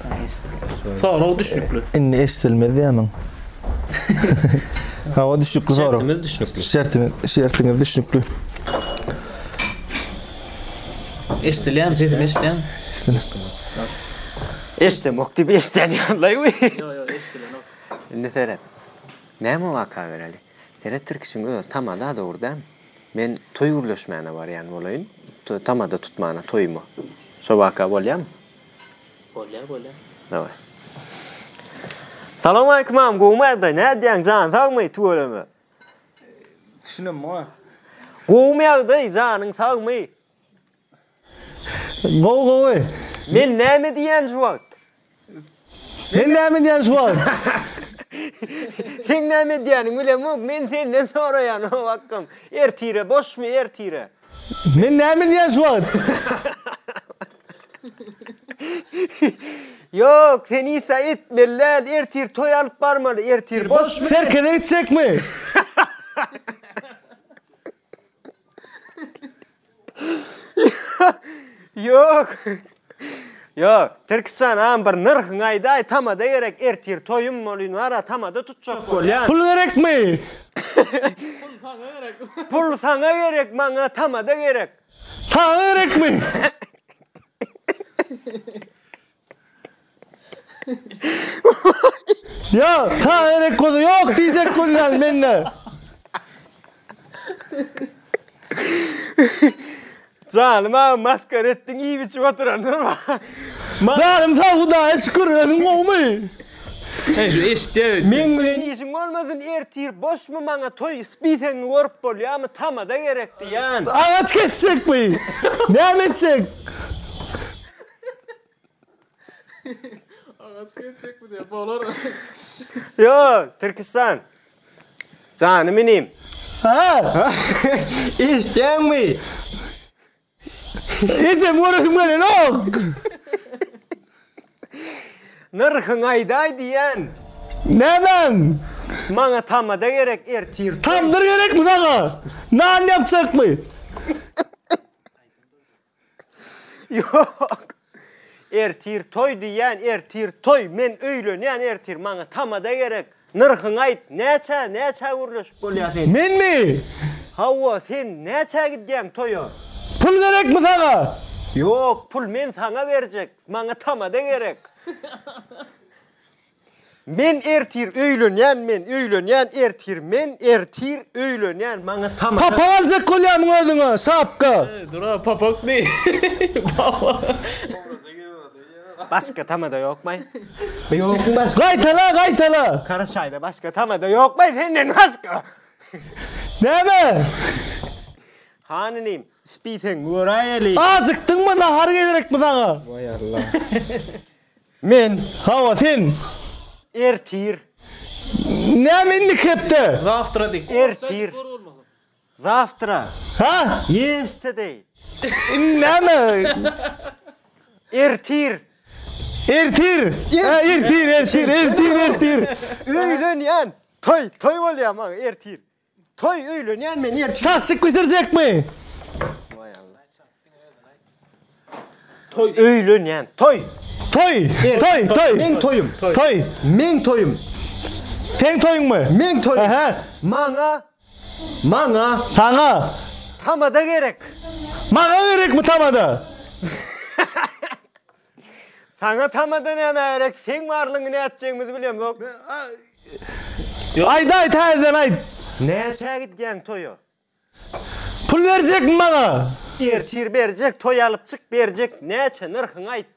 Sorag düşnükli. Indi eşdilmez diýýärmiň? Hawa düşnükli sorag. Şertimiz düşnükli. Şertimiz, şertiňiz düşnükli. Eşdilýärmi sesim eşidýäňmi? Eşdilýär. Eşdemok diýip eşidýän ýalylaý. Ýok ýok eşdilenok. Indi seret. Näme waka bereli? Seret Tirkişiň özi tamada dogry dämi? Men toý gürleşmäne barýan bolaýyn. Tamada tutmana toýuma. Şo waka bolýamy? Bolýar bolýar. Daway. Salowmaleýkim agam, gowumy ýagdaý? Nädýäň, janyň sagmy, tüweleme? Düşünemok. Gowumy ýagdaý, janyň sagmy? Gowy gowy. Men näme diýýän şu wagt? Men näme diýýän şu wagt? Seň näme edýäniňi bilemok, men senden soraýan o akgam. Ertire boşmy, ertire? Men näme diýýän şu wagt? Ýok, sen isa etmeli däl, ertir toý alyp barmaly, ertir boşmy? Serkeze gitjekmi? Ýok. Ýok. Tirkişjan agam bir nyrhyňy aýdaý, tamada gerek, ertir toýum bolýn bara tamada tutjak bolýan. Pul gerekmi? Pul saňa gerek. Pul saňa gerek, maňa tamada gerek. Saňa gerekmi? Ýok, saňa gerek bolsa ýok diýjek bolýan mende. Janym agam maskara etdiň iýip içip oturanlar bar. Janym sag Hudaýa şükür özüň gowumy? He şu eşitýär öýtýän. Meň bilen işiň bolmasyn ertir boşmy maňa toý spisegiňi görüp bolýamy tamada gerek diýýän. Agaç kesjekmi? Näme etjek? Agaç kesjekmi diýýär bolar. Ýok Tirkişjan. Janym inim. Ha. Eşitýäňmi? Ejem göresim gelenok. Nyrhyňy aýdaý diýýän. Nämäň? Maňa tamada gerek ertir. Tamdyr gerekmi saňa? Nan ýapjakmy? Ýok. Ertir toý diýýän, ertir toý. Men öýlenýän ertir. Maňa tamada gerek. Nyrhyňy aýt. Näçä, näçä gürleşip bolýar sen? Menmi? Hawa, sen näçä gidýäň toýa? Pul gerekmi saňa? Ýok, pul men saňa berjek. Maňa tamada gerek. Men ertir öýlenýän men öýlenýän ertir men ertir öýlenýän maňa tamada. Papak aljak bolýamyň özüňe şapka. Dura papak diý. Baba. Başga tamada ýokmaý. Ýokmy başga? Gaýtala gaýtala. Karaçaýda başga tamada ýokmaý senden başga. Näme? Han inim, spiseňi göräýeli. Ajykdyňmy nahar gerekmi saňa? Waý Allah. Men. Hawa, sen. Ertir. Näme indiki hepde? Zawtra diý. Ertir. Zawtra. Ha? Yesterday. Indi näme? Ertir. Ertir. Ha, ertir, ertir, ertir, ertir. Öýlenýän. Toý, toý bolýar maňa ertir. Toý öýlenýän men ertir. Şaşlyk bişirjekmi? Waý Allah. Toý öýlenýän. Toý. Toý. Toý, toý. Meň toýum. Toý. Meň toýum. Seň toýuňmy? Meň toýum. Aha. Maňa maňa Saňa. Tamada gerek. Maňa gerekmi tamada? Saňa tamada näme gerek? Seň barlygyňy nätjegimizi bilemzok. Aýt aýt täzeden aýt. Näçä gidýäň toýa? Pul berjekmi maňa? Ertir berjek, toý alyp çyk berjek. Näçe nyrhyňy aýt.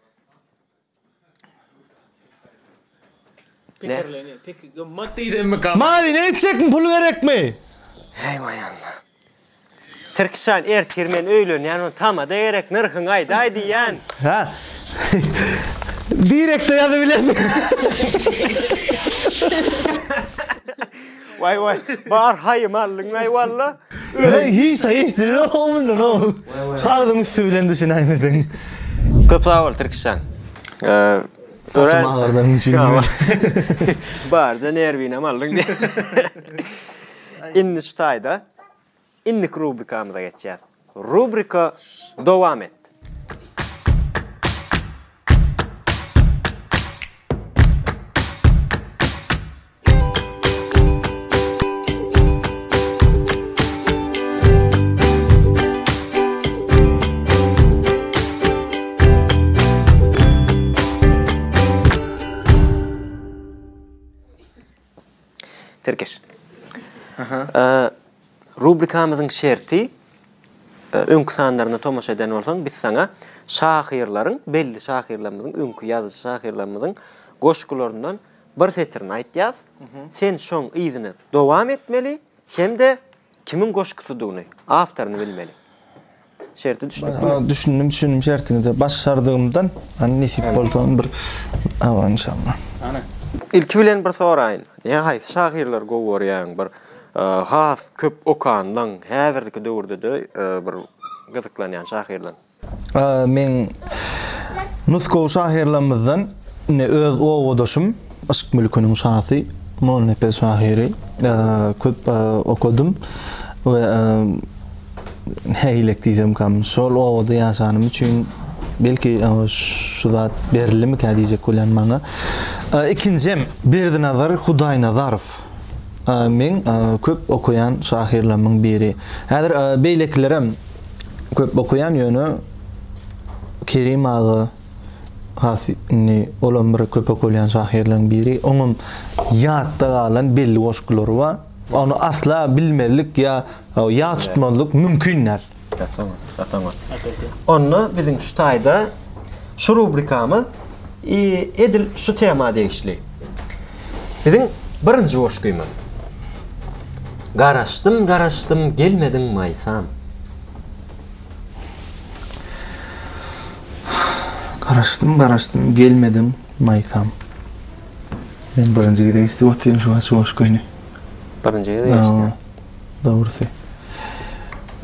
Pikirlenýär. Peki gymmat diýdimmi? Mazyna gitjekmi pul gerekmi? Heý waý Allah. Tirkişjan ertir men öýlenýän ony tamada gerek nyrhyňy aýdaý diýýän. Hä. Direkde ýazybilen. Waý waý bar haýymy aldyňlaý walla. Heý hiç hiç dilok mundan o. Sagdyň üsti bilen düşünäýmeseň. Köp sag bol Tirkişjan. Saçym agyrdan üçin. Barja nerwinem aldyň diýip. Indi şu taýda indiki rubrikamyza geçýäs. Rubrika dowam et. Tirkeş. Rubrikamyzyň şerti, öňki sanlaryna tomaşa eden bolsaň, biz saňa. şahyrlaryň, belli şahyrlarymyzyň, öňki ýazyjy şahyrlarymyzyň goşgularyndan bir setirini aýtýas. Sen şoň yzyny dowam etmeli hem-de kimiň goşgusydygyny, awtoryny bilmeli. Şerti düşnüklimi? Düşündim, düşündim şertiňize. Başardygymdan, hany nesip bolsa bir hawa inşallah. Hany. Ilki bilen bir soraýyn. Ne haýsy şahyrlary gowy görýäň? Bir has köp okanlaň, häzirki döwürde-de bir gyzyklanýan şahyrlaň. Meň nusgawy şahyrlarymyzdan indi öz obadaşym, yşk mülküniň şasy Mollanepes şahyry köp okadym we nähilek diýsemkam, şol obada ýaşanym üçin belki şu zat berildimikä diýjek bolýan maňa. Ikinjem Berdinazar Hudaýnazarow. Meň köp okaýan şahyrlarymyň biri. Häzir beýlekilerem köp okaýan ýöne Kerim aga has indi olam bir köp okalýan şahyrlaryň biri. Oňam ýatda galan belli goşgulary bar. Ony asla bilmezlik ýa ýat tutmazlyk mümkin däl. Gaty oňat, gaty oňat. Onda biziň şu taýda şu rubrikamyz edil şu tema degişli. Biziň birinji goşgymyz. Garaşdym, garaşdym, gelmediň Maýsam. Garaşdym, garaşdym, gelmediň Maýsam. Men birinji gezek eşidip otyryn şu wagt şu goşgyny. Birinji gezek eşitdim. Dogrusy.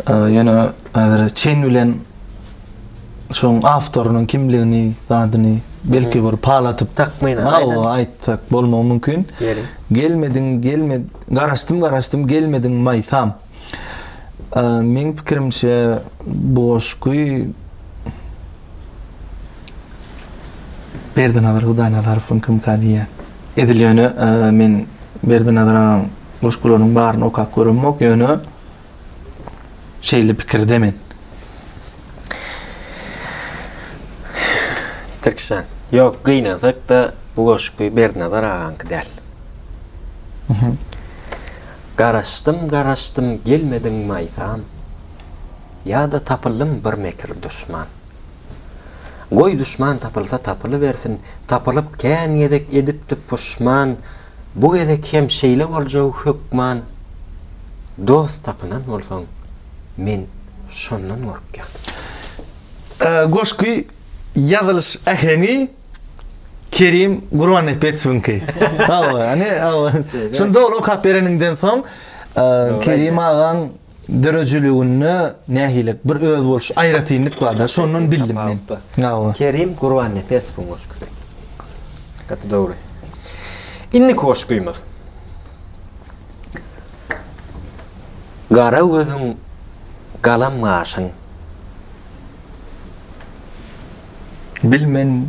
Ýöne häzir çen bilen şoň awtorynyň kimligini, zadyny belki bir pal atyp takmynan aýtsak bolmagy mümkin. Gelmediň, gelme, garaşdym, garaşdym, gelmediň Maýsam. Meň pikirimçe bu goşgy Berdinazar Hudaýnazarowyňkymyka diýýän. Edil ýöne men Berdinazar agaň goşgularynyň baryny okap göremok, ýöne şeýle pikirde men. Tirkişjan, ýok, gynansak-da bu goşgy Berdinazar agaňky däl. Garaşdym, garaşdym, gelmediň Maýsam. Ýa-da tapyldym bir mekir duşman. Goý duşman tapylsa tapylybersin, Tapylyp kän gezek edipdi puşman, Bu gezek hem şeýle boljagy hökman, Dost tapynan bolsaň, men şondan gorkýan. Goşgy ýazylyş äheňi Kerim Gurbannepesowyňky. Hawa, hany, hawa. Şuny doly okap bereniňden soň, Kerim agaň Döredijiliginde nähili bir özboluşly aýratynlyk bar-da, şondan bildim men. Hawa. Kerim Gurbannepesowyň goşgusy. Gaty dogry. Indiki goşgymyz. Gara gözüň, galam gaşyň. Bilmen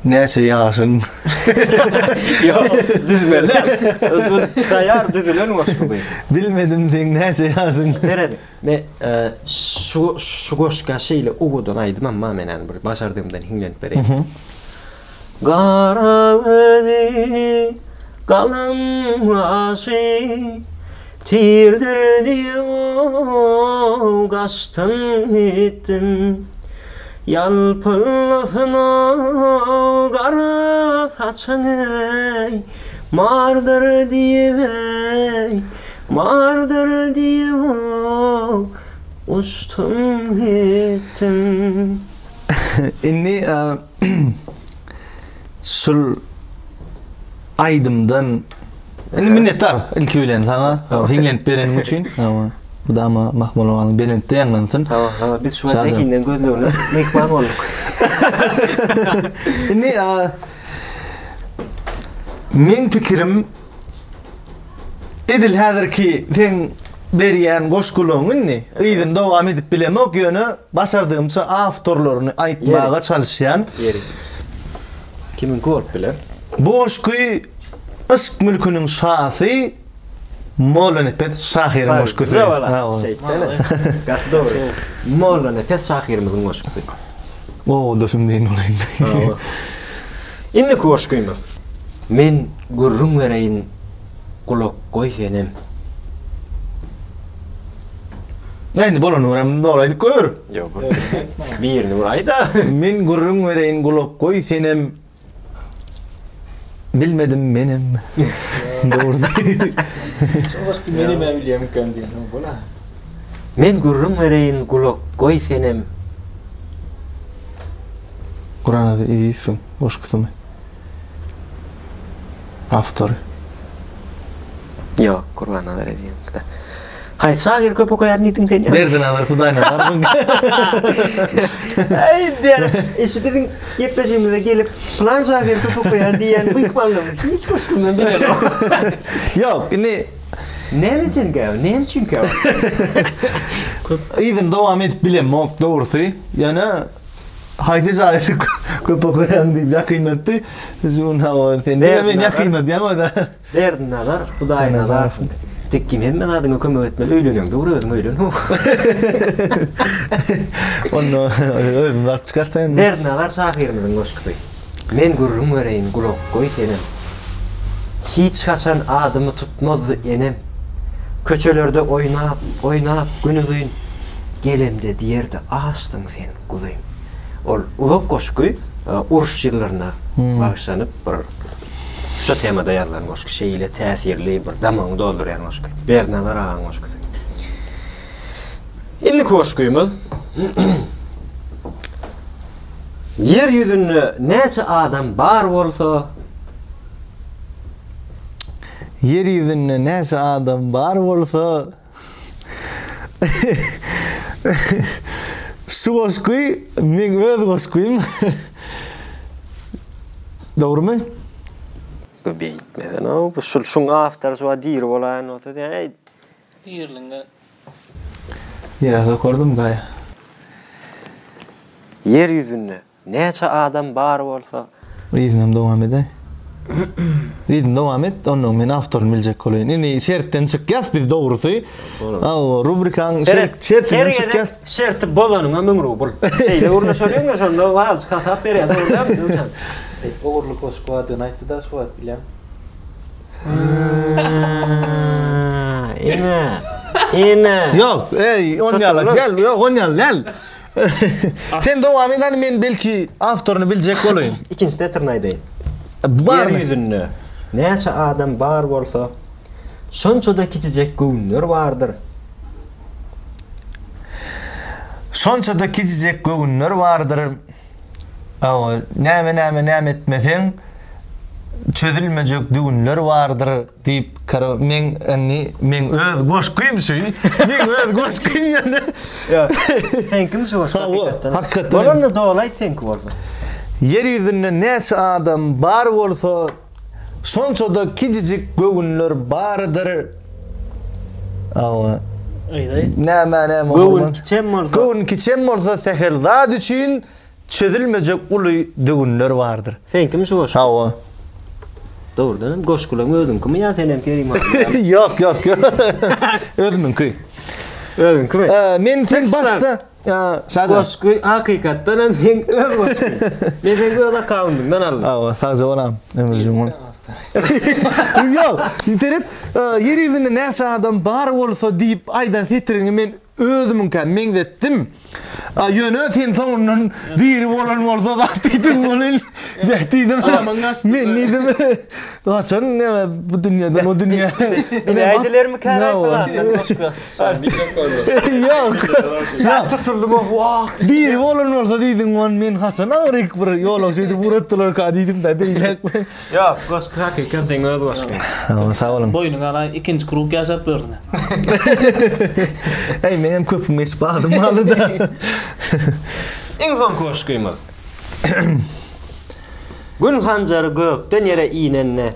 Näçe ýaşyň? Ýok, düzmeli däl. Taýýar düzülen goşgy bu. Bilmedim seň näçe ýaşyň. Seret, men şu şu goşga şeýle owadan aýdymam bar men ony bir başardygymdan hiňlenip bereýin. Gara gözi, galam gaşy, Tirdir diýip gaçdym gitdim. Ýalpyldasyn gara saçyň eý, Mardyr diýip eý, mardyr diýip uçdum gitdim. Indi şul aýdymdan Indi minnetdar ilki bilen saňa hiňlenip bereniň üçin. Hawa. Mydama Mahmul owazyň belentde ýaňlansyn. Hawa, hawa biz şu wagt zehinden gözlegine myhman bolduk. Indi meň pikirim edil häzirki seň berýän goşgularyň indi yzyny dowam edip bilemok, ýöne başardygymça awtorlaryny aýtmaga çalyşýan. Ýeri. Kimiňki bolup biler? Bu goşgy Yşk mülküniň şasy Mollanepes şahyryň goşgusy. Şeýtdene. Gaty dogry. Mollanepes şahyrymyzyň goşgusy. Owaldaşym diýen bolaýyn. Indiki goşgymyz. Men gürrüň bereýin gulak goý senem. Indi bolany görem dogry aýdyp gör. Ýok. Birini bir aýda. Men gürrüň bereýin gulak goý senem. Bilmedim menem. Dogrusu. Şu goşgy menem bilýärmikäm diýen bola. Men gürrüň bereýin gulak goý senem. Guranazar Ezizowyň goşgusymy? Awtory. Ýok, Gurbannazar Ezizowyňky-da. Haýsy şahyr köp okaýar diýdiň sen? Berdinazar Hudaýnazarowyň. Äý, diýýär. E, şu biziň gepleşigimize gelip, pylan şahyr köp okaýar diýýän myhmanlarymyz hiç goşgyndan bilenok. Ýok, indi Näme üçinkä? Näme üçinkä? Köp yzyny dowam edip bilemok dogrusy. Ýöne haýsy şahyr köp okaýaň diýip ýakynlatdy. Şu hawa sen diňe men ýakynladýaň o-da. Berdinazar Hudaýnazarowyň Dik kim hemme zadyňa kömek etmeli öýleneňde bir özüň öýlen ho. Onda özümiz alyp çykarsa indi. Berdinazar şahyrymyzyň goşgusy. Men gürrüň bereýin gulak goý senem. Hiç haçan adymy tutmazdy enem. Köçelerde oýnap, oýnap günuzyn, Gelemde diýerdi açsyň sen guzym. Ol uzak goşgy uruş ýyllaryna bagyşlanyp bir şu temada ýazylan goşgy. Şeýle täsirli bir damagyňy doldurýan goşgy. Berdinazar agaň goşgusy. Indiki goşgymyz Ýer ýüzünde näçe adam bar bolsa. Ýer ýüzünde näçe adam bar bolsa. Şu goşgy meň öz goşgym. Dogrumy? Bu beýtmesene, bu şul şuň awtory şu wagt diri bolaýan bolsa sen eý. Diriligiňe Ýa sokardym gaýa. Ýer ýüzünde näçe adam bar bolsa. Yzynam dowam edäý. Yzyny dowam et, onnoň men awtoryny biljek bolaýyn. Indi şertden çykýas biz dogrusy. Hawa, rubrikaň şertinden çykýas. Şerti bozanyňa 1000 rubl. Şeýle gürleşeliňmi şonda azajyk hasap berýär, dogry dälmi Döwran? Ogurlyk goşgy bardygyny aýtdy-da şu wagt bilýän. Ene. Ene. Ýok, eý, on ýaly däl, ýok, on ýaly däl. Sen dowam et, hany men belki awtoryny biljek bolaýyn. Ikinji setirini aýdaýyn. Ýer ýüzünde näçe adam bar bolsa, şonça-da kiçijek göwünler bardyr. Şonça-da kiçijek göwünler bardyr. Hawa, näme-näme näme etmeseň, çözülmejek düwünler bardyr diýip, karo, meň indi meň öz goşgym şu. Meň öz goşgym ýöne. Ýok, seňkimi şu goşgy Hawa, hakykatdan? hakykatdan. Bolanda doly aýt seňki bolsa. Ýer ýüzünde näçe adam bar bolsa, Şonça-da kiçijik göwünler bardyr. Hawa. Aýdaý. Nämä näme Göwün kiçem bolsa. Göwün kiçem bolsa sähel zat üçin çözülmejek uly düwünler bardyr. Seňkimi şu goşgy? Hawa. Dogrudan hem goşgulaň özüňkimi ýa senem Kerim aga ýaly? Ýok, ýok, ýok. Özümiňki. Özüňkimi? Men sen başda Şaja. Goşgy hakykatdan hem seň öz goşgyň. Men seň öz akkaundyňdan aldym. Hawa, sagja bolam, Ömürjigim. Ýok, seret, ýer ýüzünde näçe adam bar bolsa diýip aýdan setiriňi men özümiňkä meňzetdim. Ýöne sen soňundan diri bolan bolsa zat diýdiň welin, beh diýdim. Men diýdim. Haçan näme bu dünýeden o dünýä. Biläýdilermi käraý pylandan goşgy. Ýok. Ýa tutuldym o wah. Diri bolan bolsa diýdiň on men haçan agyryk bir ýolagçy edip ugratdylarka diýdim-de beýläk. Ýok, goşgy hakykat seň öz goşgyň. Hawa, sag boluň. Boýnuňa alaý ikinji krug ýaşap ýörsüň. Eý, meňem köpüm geçip adym bardy-da. Iň soňky goşgymyz. Gün hanjary gökden ýere inende.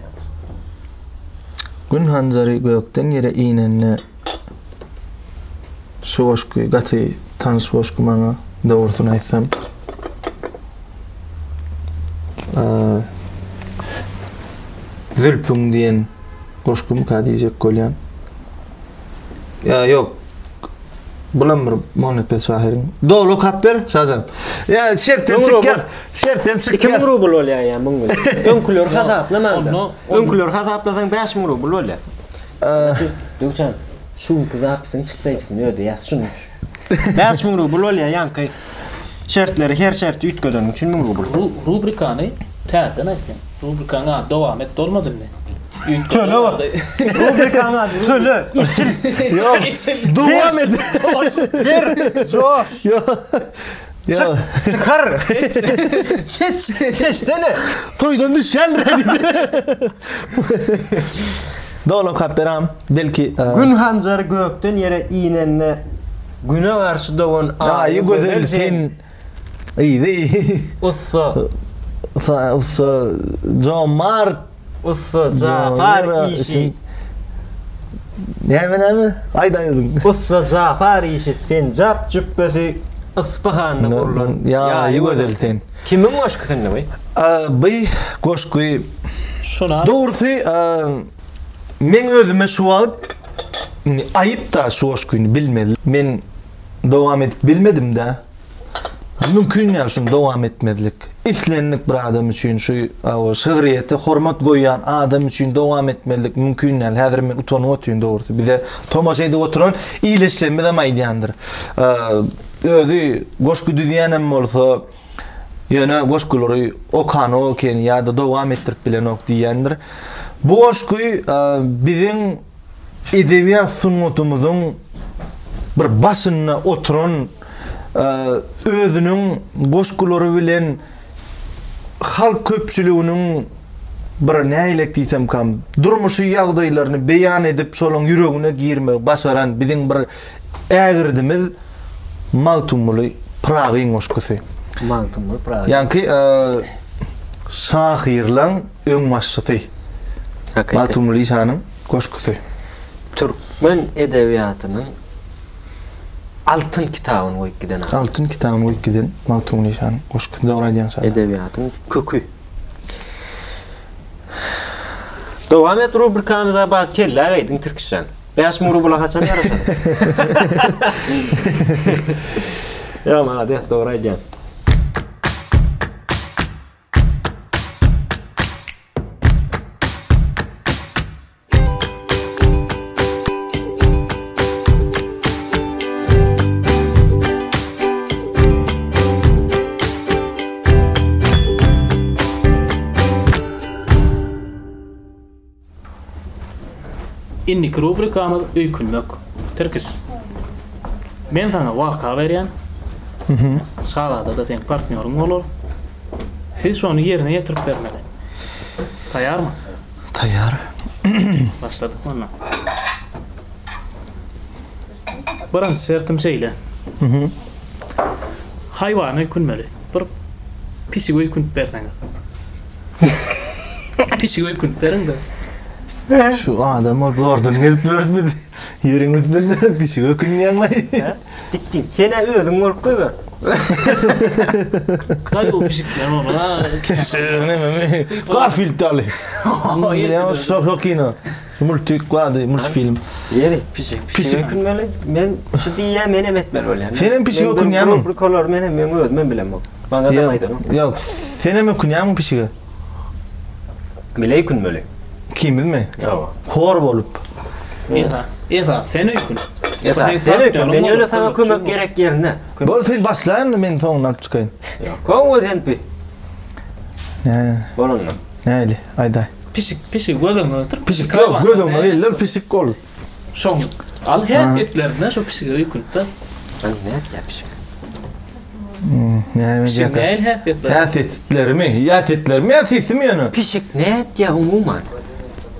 Gün hanjary gökden ýere inende. Şu goşgy gaty tanyş goşgy maňa, dogrusyny aýtsam. Zülpüň diýen goşgumyka diýjek bolýan. Ýa ýok. Bulam bir Mollanepes şahyryň. Doly okap ber, Şajan. Ýa şertden çykýar. Şertden çykýar. 2000 rubl bolýar ýa 1000 bilen. Öňküleri hasaplamaňda. Öňküleri hasaplasaň 5000 rubl bolýar. Döwçen. Şu günki zapisiň çykdaýjysyny ödeýäs şunuň üçin. 5000 rubl bolýar ýaňky şertleri her şerti üýtgedeniň üçin 1000 rubl. Ru rubrikany täzeden aýtýan. Rubrikanyň ady dowam et bolmady indi. Töle bor. Rubrikanyň ady töle, içil. Ýok. Içil. Dowam et. Ber, joş. Ýok. Ýok. Çykar. Seç. Seçsene. Toýdan düşýändir. Doly okap beram. Belki Gün hanjary gökden ýere inende Güne garşy dogan Aýy gözel sen yzy. Ussa. Ussa jomart. Ussa Jafar işi. Näme näme? Aýt aýdyň. Ussa Jafar işi senjap jüpbesi Yspyhanda gurlan Ýaýy gözel sen. Kimiň goşgusynda bu? Bu goşgy Şuna Dogrusy meň özüme şu wagt aýyp-da şu goşgyny bilmezlik. Men dowam edip bilmedim-de. Mümkin däl şuny dowam etmezlik. Islendik bir adam üçin şu şygryýete hormat goýýan adam üçin dowam etmezlik mümkin däl. Häzir men utanyp otyryn dogrusy. Bize tomaşa edip oturan ildeşlerimizem aýdýandyr. Özi goşgy düzýänem bolsa, ýöne goşgulary okanok ekeni ýa-da dowam etdirip bilenok diýýändir. Bu goşgy biziň edebiýat sungatymyzyň bir başynda oturan özüniň goşgulary bilen halk köpçüliginiň bir nähilek diýsemkam, durmuşy ýagdaýlaryny beýan edip, şolaň ýüregine girmegi başaran biziň bir ägirdimiz Magtymguly Pyragyň goşgusy. Magtymguly Pyragy. Ýaňky şahyrlaň öňbaşçysy. Magtymguly şanyň goşgusy. Türkmen edebiýatynyň altyn kitabyny goýup giden adam. Altyn kitabyny goýup giden Magtymguly şanyň goşgusy. Dogry aýdýaň şa. Edebiýatyň köki. Dowam et rubrikamyza bak kellä geýdiň Tirkişjan. 5000 rubla haçan ýaraşar? Ýa malades dogry aýdýaň. Indiki rubrikamyz öýkünmek. Tirkiş. Men saňa waka berýän. Şazada-da seň partnýoryň bolar. Siz şony ýerine ýetirip bermeli. Taýýarmy? Taýýar. Başladyk onda. Birinji şertim şeýle. Haýwana öýkünmeli. Bir pişige öýkünip berseňiz. Pişige öýkünip beriň-de. Şu adam ol zordan gezip ýörüs biz. Ýeriň üstünde pişige öýkünýäň-laý. Dik dik. Sen-ä özüň bolup goýber. Daýaw pişikler bolmaz. Garfield ýaly. Ýa şo kino. Multik bardy, multfilm. Ýeri, pişik, pişik ökünmeli. Men şu diýýän, men hem etmeli bolýan. Sen hem pişik ökünýärmiň? Rubrikalar men hem men özüm hem bilemok. Maňa da aýdanok. Ýok, sen hem ökünýärmiň pişige? Bile ökünmeli. Ikimizmi? Ýok. Hor bolup. Esa, esa sen ökün. Esa sen ökün. Men ýöne saňa kömek gerek ýerinde. Bol sen başla indi men soňuny alyp çykaýyn. Ýok, gowy sen pi. Nä? Bolanda. Näli? Aýdaý. Pişik, pişik göz öňüne getir. Pişik ýok, göz öňüne geldi, pişik ol. Şoň al häsiýetlerinden şo pişige öýkünip-de. Hany nätýär pişik? Näme Pişigiň nähili häsiýetleri? Häsiýetlerimi, häsiýetlerimi ýa sesimi ýöne? Pişik nätýär umuman?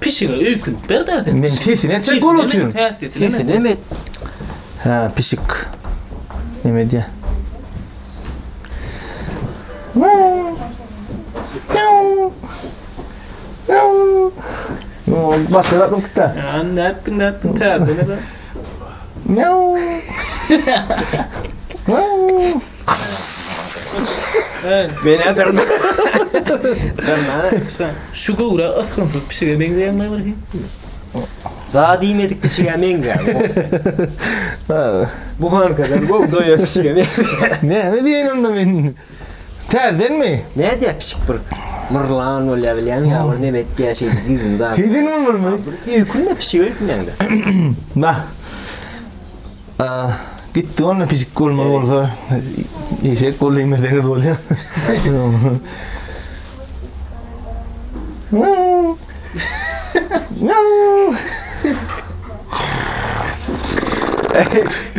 Pişige öýkünip ber-dä sen. Men sesini etjek bolup otyryn. Sesini hem et. Hä, pişik. Näme edýär? Başga zat unutda. Ýa nätdiň nätdiň täze nere? Miau. Miau. Men häzir Şu göwre ysgynsyz pişige meňzeýäň bir hili. Zat iýmedik pişige meňzeýär. Bu hankadan gowy doýan pişige meňzeýär. Näme diýeýin onda men? Täzedenmi? Nädýär pişik bir myrlan bolýar bilýäňmi ýa bir neme etýär şeýdip ýüzüni zat. Heýden bolmalymy? Bir öýkünme pişige öýkünýäňde. Nah. Gitdi onda pişik bolmaly bolsa eşek bol diýmeseňiz bolýar.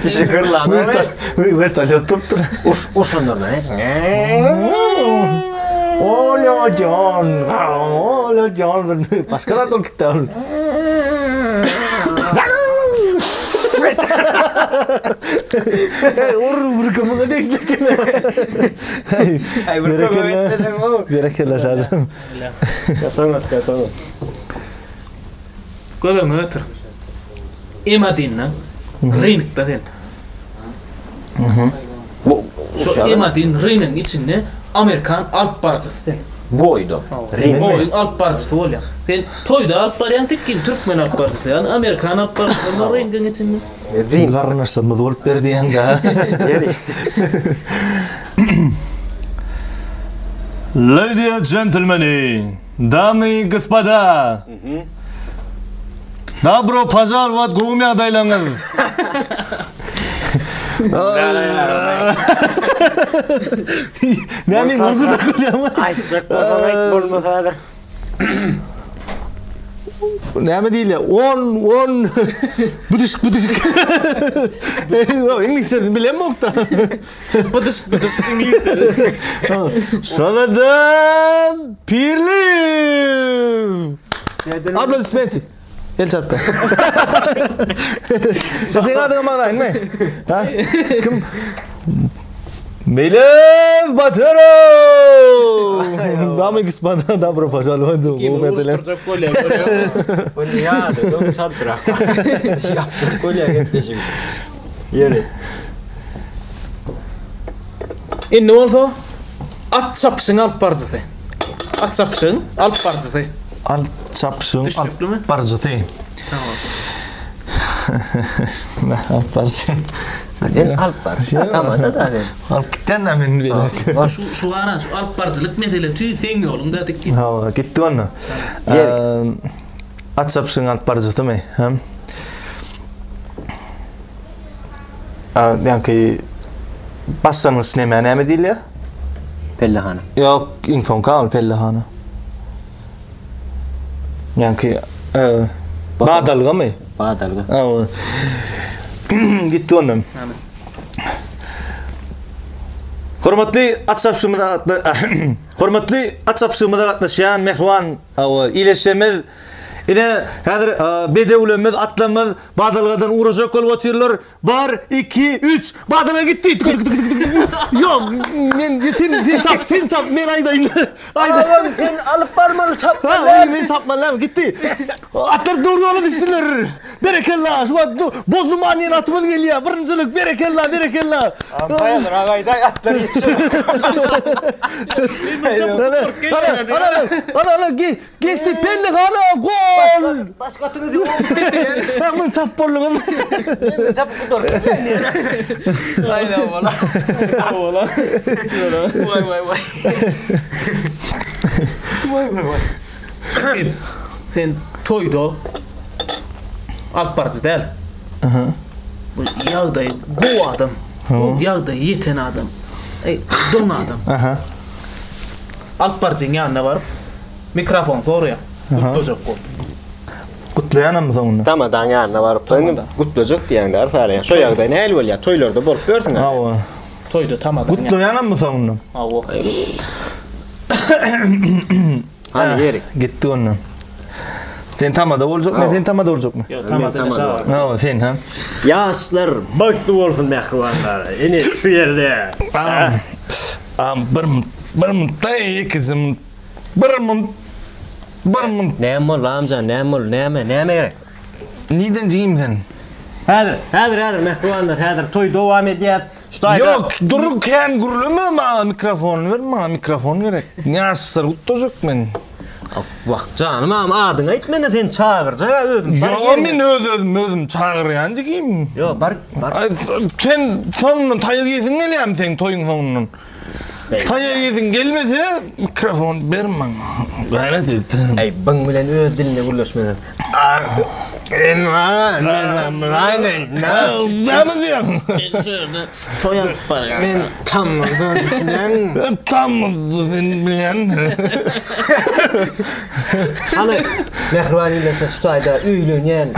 Pişik hyrlany. Wertolýot durupdyr. Uş urşanlardan Ola jan, ola jan. Başga zat bolup gitdi ol. Hey, ur bir kömege degişli eken. Ay bir kömek etmeseň o. Berekella Şajan. Ýataňat, ýataňat. Göz öňüňe getir. Emadinda, ringde sen. Bu Şu Emadin ringiň içinde Amerikan alyp baryjysy sen. Boýda. Ring. Boýuň alyp baryjysy bolýar. Sen toýda alyp barýan tikgin türkmen alyp baryjysy, ýagny Amerikan alyp baryjysy bar ringiň içinde. Ring. Garyndaşlarymyz bolup ber diýen-dä. Ýeri. Lady and gentlemeni, damy i gospoda. Dobro požalowat gowumy ýagdaýlaryňyz? Näme gurguzak bolýarmy? Aýtjak bolsaň aýt bolmasa häzir. Näme diýilýär? On, on. Büdüşik, büdüşik. Iňlisçesini bilemok-da. Bydyşyk bydyşyk iňlisçe. Şonda Pirliýew. Aplodismenti. El çarpdy. Seň adyňa magdaýynmy? Ha? Kim? Meles Batyrow! Damy gospoda, dobro požalovat. Kim uruşdyrjak bolýar görýäňmi? Ony ýa-da döwüm çaltrak. Ýapjak bolýar gepleşigi. Ýeri. Indi bolsa at çapyşyň alyp baryjysy. At çapyşyň alyp baryjysy. At çapyşyň alyp baryjysy. Tamam. Alyp baryjy. Sen alyp baryjy. Tamam da da. Alyp gitden de men beýle. Şu şu ara şu alyp baryjylyk mesele tüý seň ýoluň da dik. Ha, gitdi onda. At çapyşyň alyp baryjysymy? Hem. Ýaňky başlangyç näme näme diýilýär? Pellehana. Ýok, iň soňky ol pellehana. Ýaňky badalgamy? Badalga. Hawa. Gitdi ondan. Hormatly at çapyşymyza Hormatly at çapyşygymyza gatnaşýan mähriban hawa ildeşlerimiz Ine, häzir bedewlerimiz, atlarymyz badalgadan ugrajak bolup otyrlar. Bir, iki, üç, badalga gitdi. Ýok, men sen sen çap, sen çap, men aýdaýyn. Agam, sen alyp barmaly, çapmaly. Ha, men çapmaly, näme, gitdi. Atlar dogry ýola düşdüler. Berekella, şu wagt Bozduman diýen atymyz gelýär. Birinjilik, berekella, berekella. Baýadyrak aýdaý, atlar ýetişer. Ana, ana, ana, ana, Geçdi pellehana gol. Başga atyňyz ýokmy? Bak men çap boldum. Men çapyp gutardyp. Aýna bola. Bola. Waý waý waý. Waý waý waý. Sen toýda alyp baryjy däl. Aha. Bu ýagdaý gowy adam. Bu ýagdaý ýeten adam. Ey, doň adam. Aha. Alyp baryjyň ýanyna baryp, mikrofon soraýar. Gutlajak bolup. Gutlaýanam soňunda. Tamadaň ýanyna baryp, Tamada. gutlajak diýýäň däl Sary. Şo ýagdaý nähili bolýar? Toýlarda bolup ýörsüň. Hawa. Toýda tamadaň ýanyna. Gutlaýanam soňunda. Hawa. Hany ýeri. Gitdi onda. Sen tamada boljakmy? Sen tamada boljakmy? Ýok, tamada tamada çagyr. Hawa, sen ha. Ýaşlar bagtly bolsun mähribanlar. Ine şu ýerde. Am bir bir munt ikisi munt bir munt bir munt. Näme boldy amjan, näme boldy, näme, näme gerek? Niden jigim sen? Häzir, häzir, häzir mähribanlar, häzir toý dowam edýär. Şu taýda Ýok, dur kän gürleme maňa mikrofony ber maňa mikrofon gerek. Ýaşlar gutlajak men. Wah, janym agam adyňy aýt meni sen çagyrjak a özüm. Ýok, men öz özüm özüm çagyrýan jigim. Ýok, bar, bar. Sen soňundan taýak iýesiň gelýärmi seň toýuň soňundan? Taýa ýediň gelmese mikrofon ber maňa. Gaýrat et. Eý, byň bilen öz dilinde gürleşmesen. Näme diýýäň? Toý alyp barýar. Men tamdyr düşünýäň. Tamdyr sen bilýän. Hany, mähriban ildeşler şu taýda öýlenýän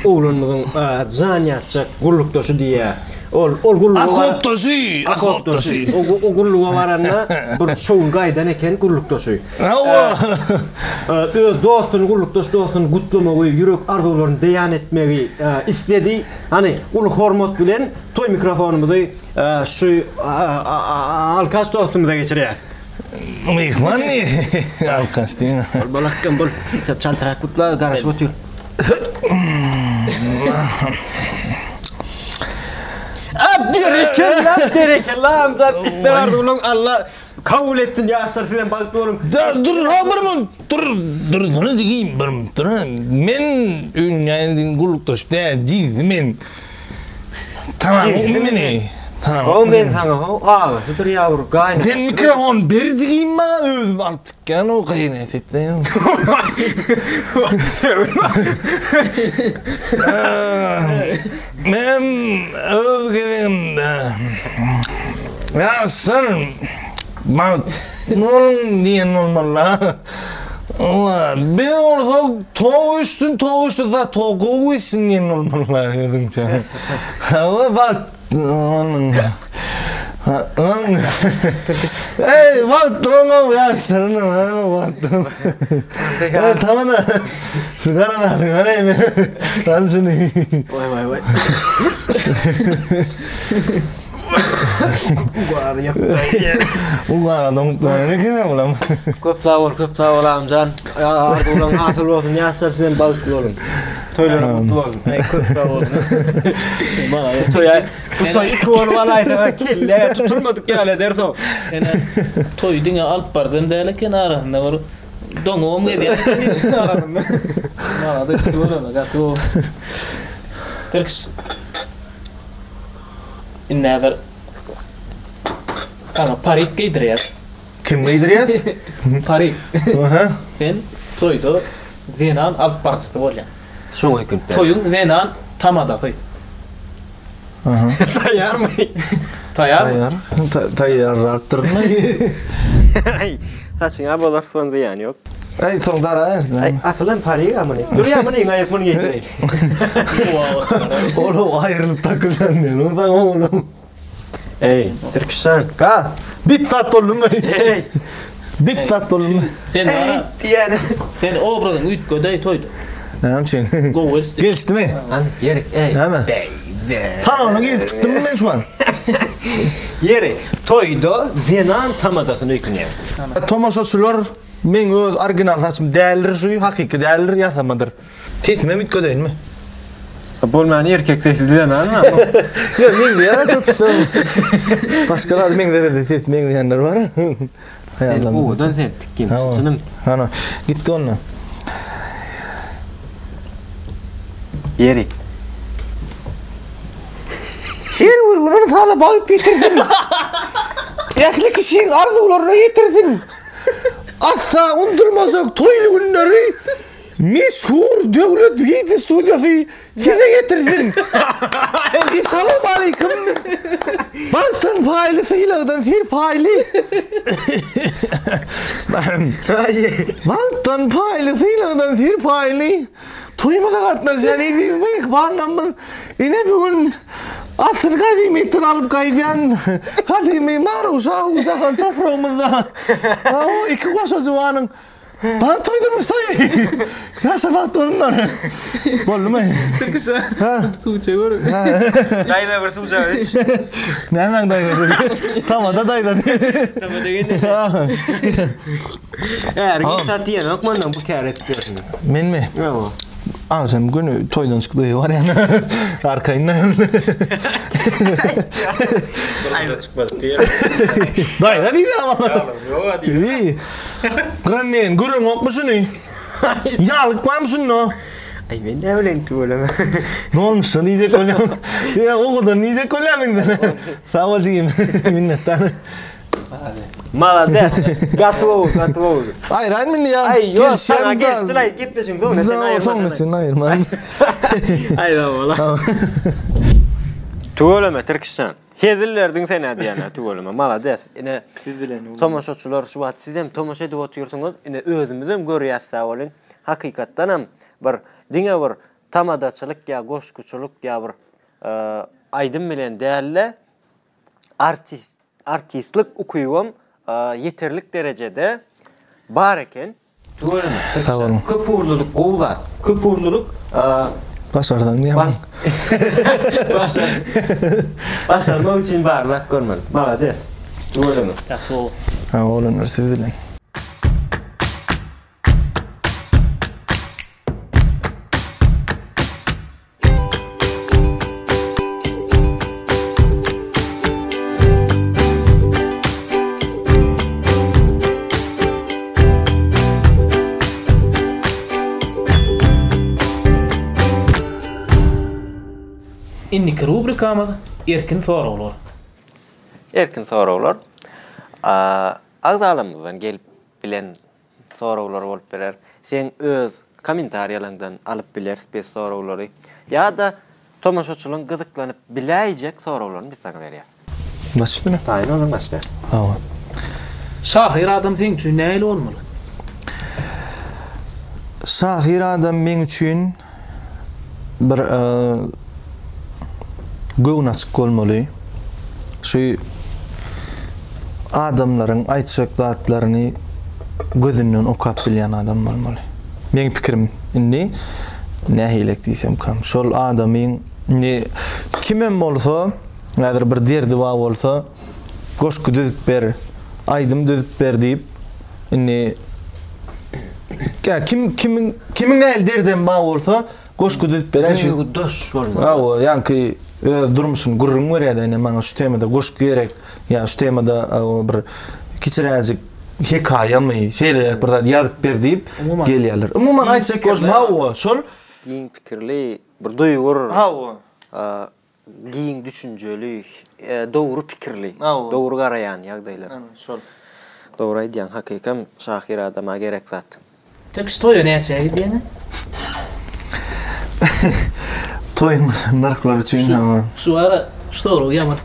oglanymyzyň jan ýatjak gullukdaşy diýýär. Ol ol gulluga Akopdaşy, akopdaşy. O o gulluga baranda bir şowun gaýdan eken gullukdaşy. Hawa. Öz dostuny, gullukdaş dostuny gutlamagy, ýürek arzuwlaryny beýan etmegi isledi. Hany, uly hormat bilen toý mikrofonymyzy şu alkaş dostumyza geçirýäs. Myhman alkaş diýme. Bol bol akgam bol. Çaltrak gutla, garaşyp otyr. Berekella, berekella amjan. Isleg arzuwlaň Alla kabul etsin. Ýaşlar sizem bagtly boluň. Da, dur ha bir minut, dur, dur sana jigim bir minut, dur. Men öýlenýän gullukdaş däl, jigdi men. Tamam, meni. Tamam. O men saňa ho agasydyr ýawru gaýyn. Sen mikrofon ber jigim maňa özüm alyp çykýan o gaýyn etsen. Men öz gezegimde ýaşlar boluň diýen bolmaly. Biz bolsa tow üstün tow üstün zat tow gowy üstün diýen bolmaly özüňçe. Hawa bak onuň. Türküş. Ey bak durun ya sırrını bak durun. Tamam da. Şu karan abi ne? Lan şunu. Vay vay vay. Ugar ýok. Ugar adam ne kine bulam. Köp sag bol, köp sag bol amjan. Arzuwlaryň hasyl bolsun, ýaşlar sizem bagtly boluň. Toýlaryň gutly bolsun. Eý, köp sag bol. Bu toýa, bu toý iki bolup alaýsaň kelle tutulmadyk ýaly edersoň. Sen toý diňe alyp barjam däl eken arasynda bir doňugam gezýän ekeniň arasynda. Maňa-da iki bolany gaty gowy. Tirkiş. Indi häzir saňa parik geýdirýäs. Kim geýdirýäs? Parik. Aha. Sen toýda zenan alyp baryjysy bolýaň. Şoňa öýkünip ber. Toýuň zenan tamadasy. Aha. Taýýarmy? Taýýarmy? Taýýar. Taýýarrakdyrmy? Saçyňa bolarsan zyýany ýok. Eý, soň daraýarys. Aý, asylam parik a muny. Dur ýa muny aýyp muny geýdireýin. Ol aýrylyp takylýan men. Ol saňa oglum. Eý, Tirkişjan. Ha, bit zat boldumy? Eý. Bit zat boldumy? Sen bara Diýýän. sen obrazyň üýtgedeý toýda. Näme üçin? Gowy gelişdi. Gelişdimi? Hany, ýeri, eý. Näme? Beý, Salona girip çykdym men şu an. Ýeri, toýda zenan tamadasyny öýkünýär. Tomaşaçylar meň öz original saçym däldir şu, hakyky däldir, ýasamadyr. Sesimem üýtgedeýinmi? Bolman erkek sesi zenan. Ýok, meňzeýär köpüsi. Başga zady meňzemese sesi meňzeýänler bar. Sen owadan sen tikgin çynym. Hana, gitdi onda. Ýeri. Her bir günün sana bagt getirsin. Ähli kişiň arzuwlaryna ýetirsin. Asla unudylmajak toýly günleri Meşhur Döwlet wideo studiýasy size getirsin. Salam aleýkum. Bagtdan paýly, sylagdan serpaýly. Bagtdan paýly, sylagdan serpaýly. Toýumyza gatnaşýan eziz myhmanlarymyz ine bu gün asyr gadymyýetden alyp gaýdýan gadymy Maru Şahu-Jahan topragymyzda iki goşa juwanyň Bana toýdurmyş toý. Ýaşa bagt bolunlar. Boldumy? Türküşe. Suw içe gör. Daýza bir suw içe iç. Nämäň daýzasy? Tamada daýza. Tamada geldi. Är hiç zat diýenok mundan bu kär etip ýörsün. Menmi? Ýok. Agşam güni toýdan çykyp öýe barýan. Arkaýyn. Aýra çykmaz diýer. Daýza diýdi ama. Ýok a diýdi. Gyran diýen göreňokmy şuny? Ýalyk barmy şunda? Aý men näme bilen tüweleme. Dolmuşsa diýjek bolýan. Ýa owadan diýjek bolýan indi. Sag bol jigim. Minnetdar. Malades. Gaty gowy, gaty gowy. Aýraýynmy indi ýa? Aý, ýok, saňa gelişdi-laý, gepleşigiň soňuna çenli aýyrma. Soňuna çenli aýyrman. Aý, sag bol. Tüweleme, Tirkişjan. Hezil berdiň sen-ä diýýän-ä, tüweleme. Malades. Ine, Siz bilen. tomaşaçylar şu wagt sizem tomaşa edip otyrsyňyz. Ine, özümizem görýäs-dä welin, hakykatdanam bir diňe bir tamadaçylyk ýa goşguçylyk ýa bir aýdym bilen däl-de, artist artistlik ukybam ýeterlik derejede bar eken. Tüweleme. Sag boluň. Köpugurlylyk gowy zat. Köpugurlylyk Başarsaň diýýän. Başar. Başarmak üçin barlap görmeli. Malades. Tüweleme. Gaty gowy. Sag boluň, siz bilen. Indiki rubrikamyz Erkin soraglar. Erkin soraglar. Agzalarymyzdan gelip bilen soraglar bolup biler. Seň öz kommentariýalaňdan alyp bileris biz soraglary. Ýa-da tomaşaçylaryň gyzyklanyp biläýjek soraglaryny biz saňa berýäs. Baş üstüne. Taýyn bolsaň başlaýas. Hawa. Şahyr adam seň üçin nähili bolmaly? Şahyr adam meň üçin bir göwün açyk bolmaly. Şu adamlaryň aýtjak zatlaryny gözünden okap bilýän adam bolmaly. Meň pikirim indi nähilek diýsemkam, şol adamyň indi kimem bolsa, häzir bir derdi bar bolsa, goşgy düzüp ber, aýdym düzüp ber diýip, indi Ýa kim kimiň kimiň nähili derdem bar bolsa, goşgy düzüp berer. Duýgudaş bolmaly. Hawa, ýaňky öz durmuşyny gürrüň berýär-de, ine maňa şu temada goşgy gerek, ýa şu temada bir kiçiräjik hekaýamy, şeýleräk bir zat ýazyp ber diýip gelýärler. Umuman aýtjak bolşum, hawa, şol giň pikirli, bir duýgur. Hawa. Giň düşünjeli, dogry pikirli, dogry garaýan ýagdaýlar. Ana, şol. Dogry aýdýaň, hakykam şahyr adama gerek zat. Tirkiş toýa näçä gidýäňä? Toýuň nyrhlary üçin hawa. Şu ara şu sorag ýaman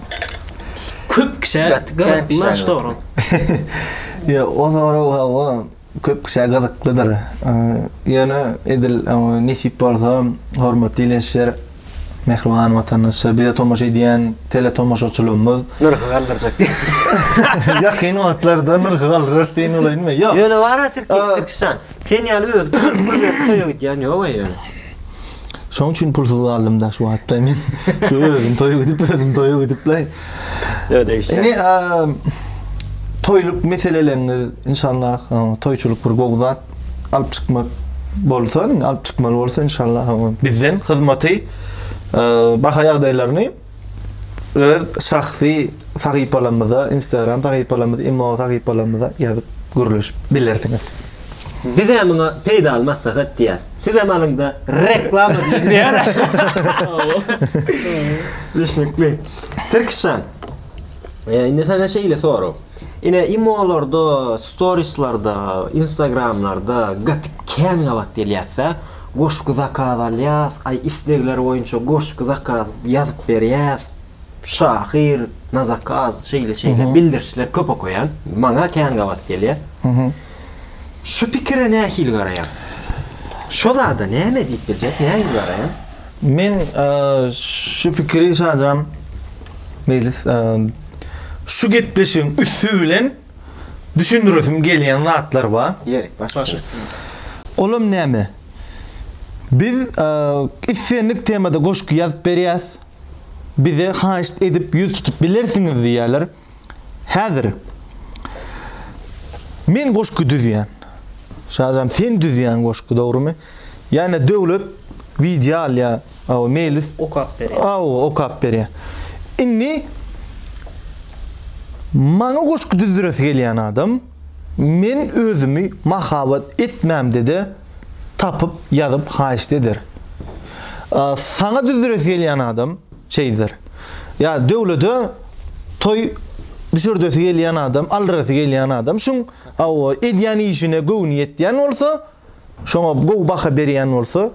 köp kişä gyzykly şu sorag. Ýa o sorag hawa. Köp kişä gyzyklydyr. Ýöne edil nesip bolsa, hormatly ildeşler, mähriban watandaşlar, bize tomaşa edýän teletomaşaçylarymyz Nyrhy galdyrjak diýip. Ýakyn wagtlarda nyrhy galdyrarys diýen bolaýynmy? Ýok. Ýöne bar-a Türkiýe, Türküstan. Sen ýaly özi pul berip toýa gidýän ýog-a ýöne. Şoň üçin pulsuz galdym-da şu wagtda men. Şu özüm toýa gidip, özüm toýa gidip-le. Ýok, degişýär. Indi toýluk meseleleriňiz inşallah toýçulyk bir gowy zat alyp çykmak bolsa, indi alyp çykmaly bolsa inşallah bizden hyzmaty baha ýagdaýlaryny öz şahsy sahypalarymyza, Instagram sahypalarymyza, imo sahypalarymyza ýazyp gürleşip bilersiňiz. Bizä muňa peýdaly maslahat diýýäs. Sizem alyňda reklama diýýär. Düşnükli. Tirkişjan. E, indi saňa şeýle sorag. Ine imolarda, storieslarda, instagramlarda gaty kän gabat gelýäs-dä. Goşgy zakaz alýas, aý islegler boýunça goşgy zakaz ýazyp berýäs. Şahyr na zakaz şeýle-şeýle bildirişler köp okaýan. Maňa kän gabat gelýär. Şu pikire nähili garaýaň? Şo zada näme diýip biljek, nähili garaýaň? Men şu pikiri Şajan Meýlis şu gepleşigiň üsti bilen düşündiresim gelýän zatlar bar. Ýeri, başla. Olam näme? Biz islendik temada goşgy ýazyp berýäs. Bize haýyşt edip ýüz tutup bilersiňiz diýýärler. Häzir men goşgy düzýän. Şajan sen düzýän goşgy dogrymy? Ýane döwlet wideo alýar, aw meýlis okap berýär. Aw okap berýär. Indi maňa goşgy düzdüresi gelýän adam men özümi mahabat etmämde-de tapyp ýazyp haýyşt eder. Saňa düzdüresi gelýän adam şeýder. Ýa döwlete toý. Düşürdesi gelýän adam, aldyrasy gelýän adam şuň hawa edýän işine göwni ýetýän bolsa, şoňa gowy baha berýän bolsa,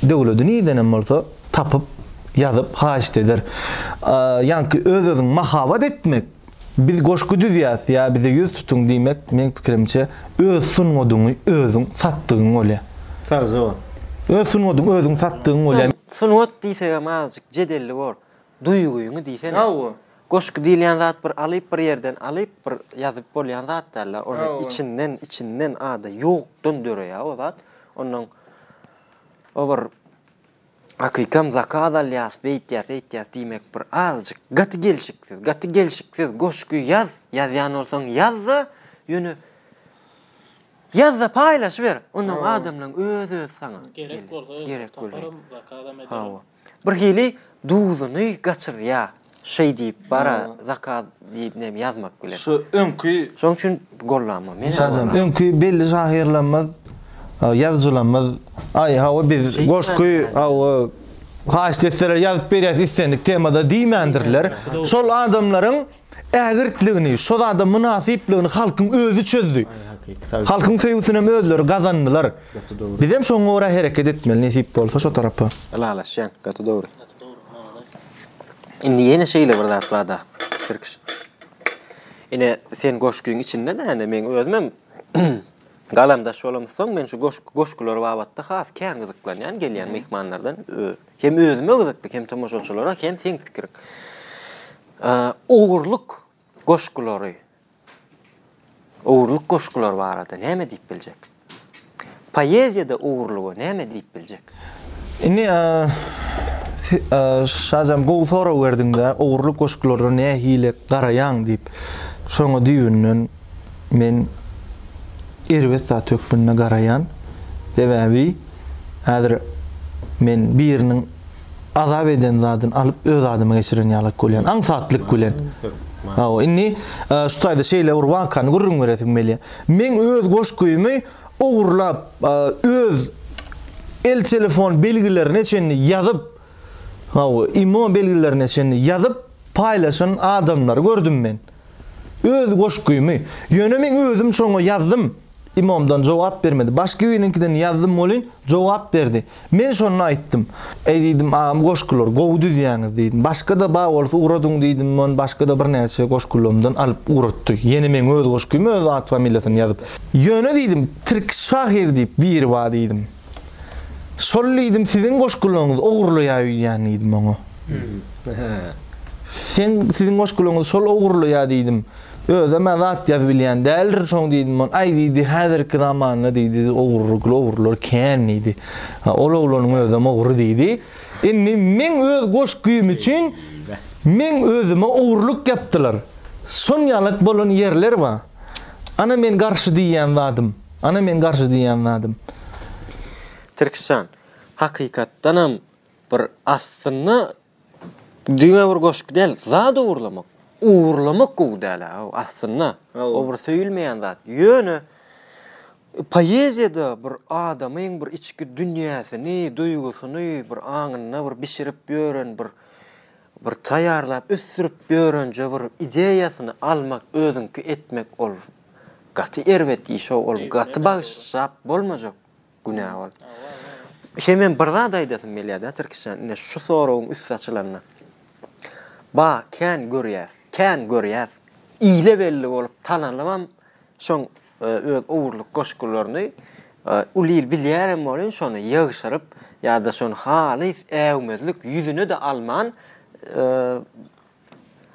döwledi nirdenem bolsa tapyp, ýazyp haýyşt eder. Ýaňky öz-özüňi mahabat etmek, biz goşgy düzýäs ýa bize ýüz tutuň diýmek, meň pikirimçe, öz sungadyňy özüň satdygyň bolýar. Sagja bol. Öz sungadyňy özüň satdygyň bolýar. Sungat diýsegem azajyk jedelli bor. Duýgyňy diýsene. Hawa. Goşgy diýilýän zat bir alyp bir ýerden alyp bir ýazyp bolýan zat dälde. Ony içinden içinden ada ýokdan döreýär o zat. Ondan o bir hakykam zakaz alýas beýtýäs eýtýäs diýmek bir azajyk gaty gelşiksiz gaty gelşiksiz goşgy ýaz ýazýan bolsaň ýazda ýöne Ýazda paýlaşyber, ondan adamlaň öz-özi saňa Gerek bolsa özleri gerek bolýar. taparam, zakazam ederem. Hawa. Bir hili duzuny gaçyrýa, şeý diýip, bara zakaz diýip neme ýazmak bilen. Şu öňki Şoň üçin gollanma, men Şajam, öňki belli şahyrlarymyz, ýazyjylarymyz, aý hawa biz goşgy, hawa, haýyşt etseler ýazyp berýäs islendik temada diýmändirler. Şol adamlaryň ägirtligini, şo zada mynasyplygyny halkyň özi çözdü. Halkyň söýgüsinem özleri gazandylar. Bizem şoňa görä hereket etmeli nesip bolsa şo tarapa. Ylalaşýan, gaty dogry. Indi ýene şeýle bir zat barda, Tirkiş. Ine, sen goşgyň içinde-de, ine, meň özümem galamdaş bolamyzsoň, men şu goşgular babatda has kän gyzyklanýan gelýän myhmanlardan. Hem özüme gyzykly, hem tomaşaçylara, hem seň pikiriň. Ogurlyk goşgulary, ogurlyk goşgulary barada näme diýip biljek? Poeziýada ogurlyga näme diýip biljek? Indi Şajam gowy sorag berdiňdä, ogurlyk goşgularyna nähili garaýaň diýip. Şoňa düýbünden men erbet zat hökmünde garaýan. Sebäbi häzir men biriniň azap eden zadyny alyp öz adyma geçiren ýalak bolýan. Aňsatlyk bilen. Hawa, indi şu taýda şeýle bir wakany gürrüň beresim gelýär. Meň öz goşgymy ogurlap, öz el telefon belgilerine çenli ýazyp, hawa, imo belgilerine çenli ýazyp paýlaşan adamlary gördüm men. Öz goşgymy. Ýöne meň özüm şoňa ýazdym. Imomdan jogap bermedi. Başga biriniňkiden ýazdym welin, jogap berdi. Men şonda aýtdym. Eý diýdim, agam goşgulary gowy düzýäňiz diýdim. Başga-da bar bolsa ugradyň diýdim. Ony başga-da birnäçe goşgularymdan alyp ugratdy. Ýene meň öz goşgymy öz at familiýasyny ýazyp. Ýöne diýdim, Tirkiş şahyr diýip biri bar diýdim. Şol diýdim siziň goşgularyňyzy ogurlaýar öýdýän diýdim oňa. Seň siziň goşgularyňyzy şol ogurlaýar diýdim. Özem-ä zat ýazyp bilýän däldir şoň diýdim. Ol aý diýdi, häzirki zamanda diýdi, ogurlykly ogrular kän diýdi. Ha, ol oglanyň özem ogry diýdi. Indi meň öz goşgym üçin meň özüme ogurlyk ýapdylar. Şon ýalak bolan ýerler bar. Ana men garşy diýýän zadym. Ana men garşy diýýän zadym. Tirkişjan, hakykatdanam bir aslynda Diňe bir goşgy däl, zat ogurlamak. Ogurlamak gowy däl-ä, aslynda. O bir söýülmeýän zat. Ýöne poeziýada bir adamyň bir içki dünýäsini, duýgusyny bir aňynda bir bişirip ýören, bir bir taýýarlap, ösdürip ýörenje bir ideýasyny almak, özüňki etmek ol gaty erbet iş, ol gaty bagyşlap bolmajak Günä ol. Hemem bir zat aýdasym gelýär-dä Tirkişjan, ine şu soragyň üsti açylanda. Ba, kän görýäs, kän görýäs. Ile belli bolup tanalybam şoň öz ogurlyk goşgularyny uly il bilýärem welin şony ýygşyryp ýa-da şony halys äwmezlik ýüzüne-de alman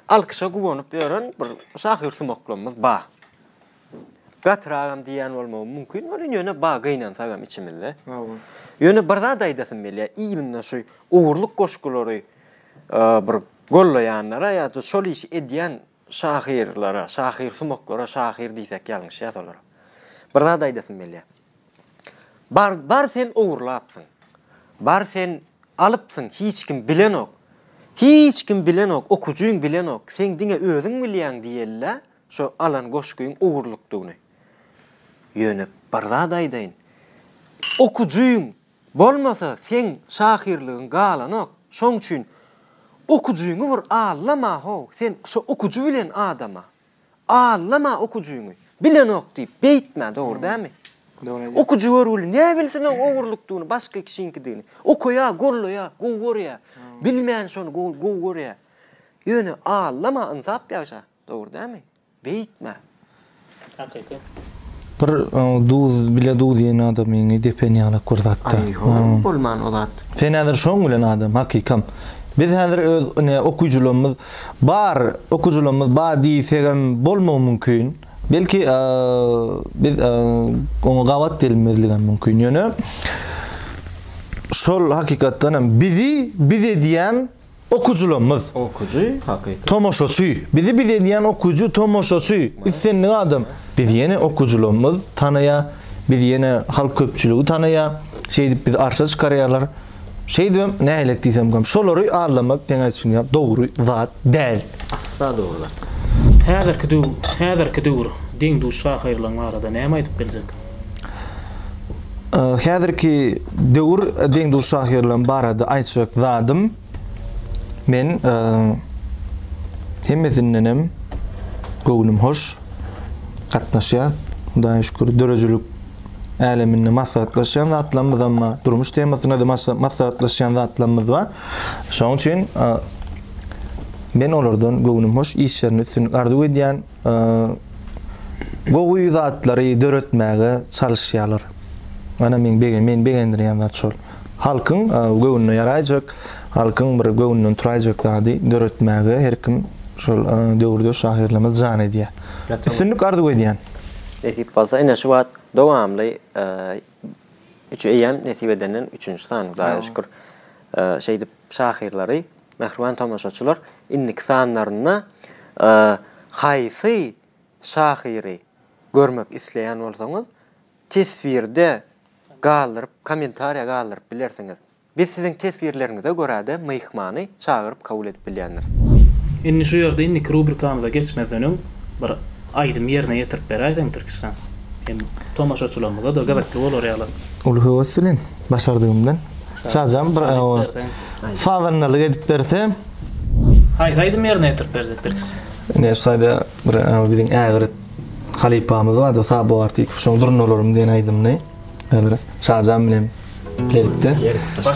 alkyşa guwanyp ýören bir şahyrsumaklarymyz bar. Gatyragam diýýän bolmagym mümkin welin ýöne ba gynansagam içimizde. Ýöne bir zat aýdasym gelýär imенно şu ogurlyk goşgulary bir gollaýanlara ýa-da şol işi edýän şahyrlara, şahyrsumaklara şahyr diýsek ýalňyşýas olara. Bir zat aýdasym gelýär. Bar bar sen ogurlapsyň. Bar sen alypsyň hiç kim bilenok. Hiç kim bilenok okujyň bilenok seň diňe özüň bilýäň diýeli-le Şo alan goşgyň ogurlykdygyny. Ýöne bir zat aýdaýyn. Okujyň bolmasa seň şahyrlygyň galanok. Şoň üçin okujyňy bir aldama how, sen şo okujy bilen adama. Aldama okujyňy. Bilenok diýip, beýtme, dogry dälmi? Okujy görgüli näbilsin oň ogurlykdygyny, başga kişiňkidigini. Okaýar, gollaýar, gowy görýär. Bilmän şony gowy görýär. Ýöne aldama, ynsap ýagşa, dogry dälmi? Beýtme. Hakyky. Bir duz bile duz iýen adamyňy depen ýalak bir zatda. Aý ho, bolman o zat. Sen häzir şoň bilen adam, hakykam. Biz häzir öz ine okyjylarymyz bar, okyjylarymyz bar diýsegem bolmagy mümkin. Belki biz oňa gabat gelmezligem mümkin. Ýöne şol hakykatdan hem bizi biz edýän Okyjylarymyz. Okyjy, hakyky. Tomaşaçy. Bizi biz edýän okyjy, tomaşaçy, islendik adam. Biz ýene okyjylarymyz tanaýar, biz ýene halk köpçüligi tanaýar. Şeýdip bizi arşa çykarýarlar. Şeýdibem nähilek diýsemkäm, şolary aldamak seň aýdyşyň ýaly dogry zat däl. Asla dogry zat. Häzirki döw, häzirki döwür deň-duş şahyrlaryň barada näme aýdyp biljek? Häzirki döwür deň-duş şahyrlaryň barada aýtjak zadym, men hemmesindenem göwnüm hoş, gatnaşýas, Hudaýa şükür, döredijilik äleminde maslahatlaşýan zatlarymyzam bar, durmuş temasynda-da maslahatlaşýan zatlarymyz bar. Şonuň üçin men olardan göwnüm hoş, işlerinde üstünlik arzuw edýän. Gowy zatlary döretmäge çalyşýarlar. Ana meň begen, meni begendirýän zat şol. Halkyň göwnüne ýaraýjak, halkyň bir göwnünden turaýjak zady döretmäge her kim şol döwürde şahyrlarymyz jan edýär. Üstünlik arzuw edýän. Nesip bolsa ine şu wagt dowamly üç eýýäm nesip edenden üçünji sany Hudaýa şükür. Şeýdip şahyrlary Mähriban tomaşaçylar, indiki sanlarynda haýsy şahyry görmek isleýän bolsaňyz, teswirde galdyryp, kommentariýa galdyryp bilersiňiz. Biz siziň teswirleriňize görä-de myhmany çagyryp kabul edip bilýändiris. Indi şu ýerde indiki rubrikamyza geçmezden öň bir aýdym ýerine ýetirip beräýseň Tirkişjan. Hem tomaşaçylarymyza-da gyzykly bolar ýaly. Uly höwes bilen, başardygymdan. Şajan bir sazandalyk edip berse. Haýsy aýdymy ýerine ýetirip berjek Tirkiş? Ine şu taýda bir biziň ägirt halypamyz bardy Sabo Artykow şoň Durnalarym diýen aýdymyny häzir Şajan bilen bilelikde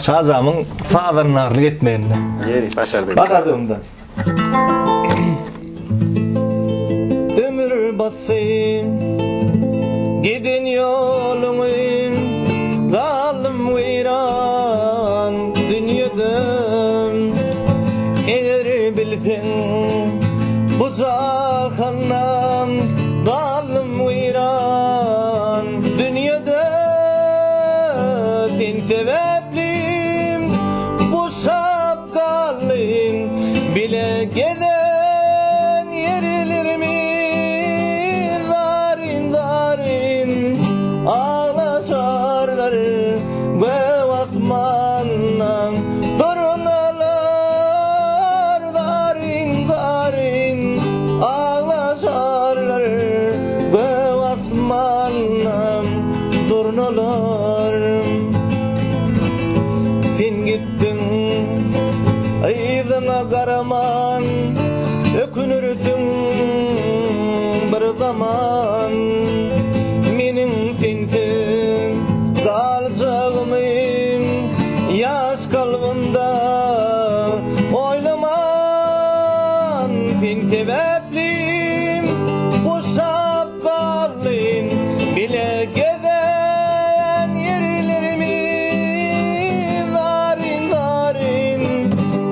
Şajamyň sazandarlyk etmeginde. Ýeri başardyk. Başardygymdan. Ömür basym giden ýoluňy Galdym weýran dünýede Eger bilseň bu jahanda Galdym weýran dünýede Sen sebäpli boşap Galdym bile gezen ýerlerimiz Zaryn-zaryn aglaşarlar gök asmandan Durnalar zaryn-zaryn aglaşarlar gök asmandan Durnalar Sen gitdiň yzyňa garaman Ökünirsiň bir zaman Meniň sensiz galjagymy Ýaş kalbymda oýlaman Sen sebäpli boşap Galdym bile gezen ýerlerimiz Zaryn-zaryn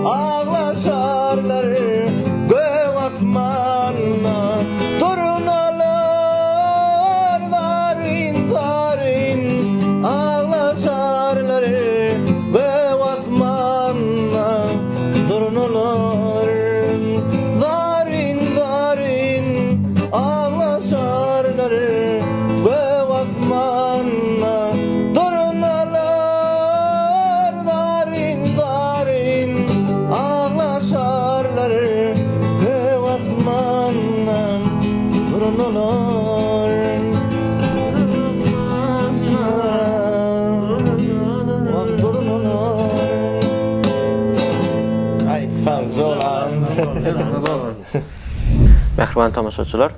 aglaşarlar gök asmanda Durnalar zaryn-zaryn aglaşarlar gök asmanda Durnalar zaryn-zaryn Aglaşarlar gök asmanda Durnalar zaryn-zaryn Aglaşarlar gök asmanda Durnalar Wah durnalar Aý sag joram. Mähriban tomaşaçylar!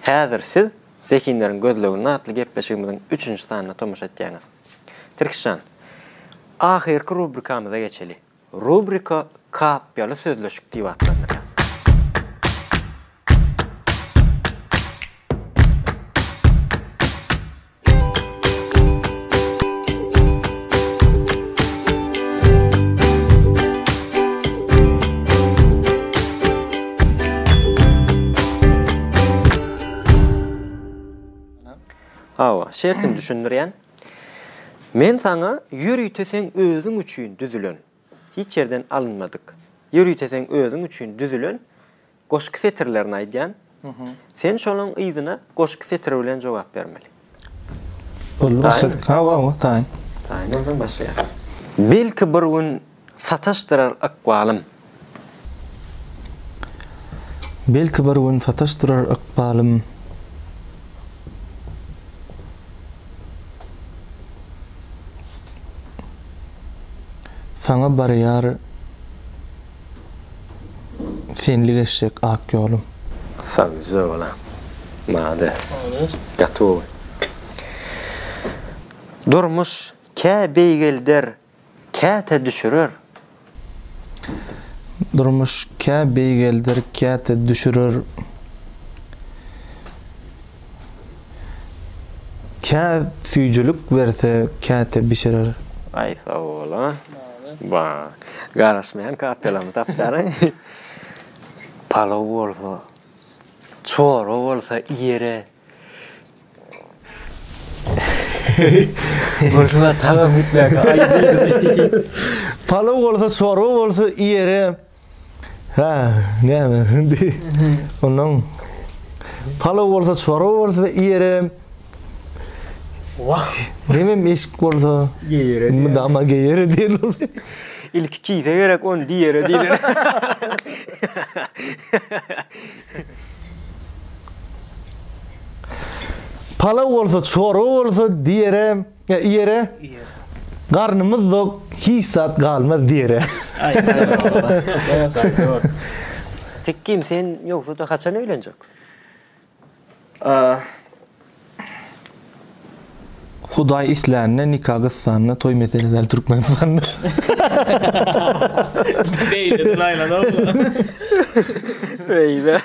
Häzir siz Zehinleriň gözleginde atly gepleşigimiziň üçünji sanyna tomaşa etýäňiz. Tirkiş jan, ahyrky rubrikamyza geçeli. Rubrika Kapýaly sözleşik diýip atlandyrýas. Hawa, şertini düşündirýän. Men saňa ýörite seň özüň üçin düzülen, hiç ýerden alynmadyk, ýörite seň özüň üçin düzülen goşgy setirlerini aýdýan. Sen şolaň yzyna goşgy setiri bilen jogap bermeli. Boldy başladyk. Hawa, hawa, taýyn. Taýyn bolsaň başlaýas. Belki bir gün sataşdyrar ykbalym. Belki bir gün sataşdyrar ykbalym. Saňa barýar senli geçjek ak ýolum. Sagja bola. Malades. Gaty gowy. Durmuş kä beýgelder, käte düşürer. Durmuş kä beýgelder, käte düşürer. Kä süýjülik berse, käte bişirer. Aý sag bol-a. Ba, garaşmaýan kapelamy tapýaryn. Palaw bolsa, çorba bolsa iýere. Bolşuna tagam gitmäge aý diýdim. Palaw bolsa, çorba bolsa iýere. Hä, näme? Ondan palaw bolsa, çorba bolsa iýere. Wah. Hemem eşik bolsa geýere. Mydama geýere diýen boldy. Ilki kise gerek, ony diýere diýlen. Palaw bolsa, çorba bolsa diýere, iýere. Garnymyz dok, hiç zat galmaz diýere. Tekgim sen ýogsa-da haçan öýlenjek? Hudaý islände nika gyssanda toý mesele däl Türkmenistanda. Beýlesini aýlanok. Beýle.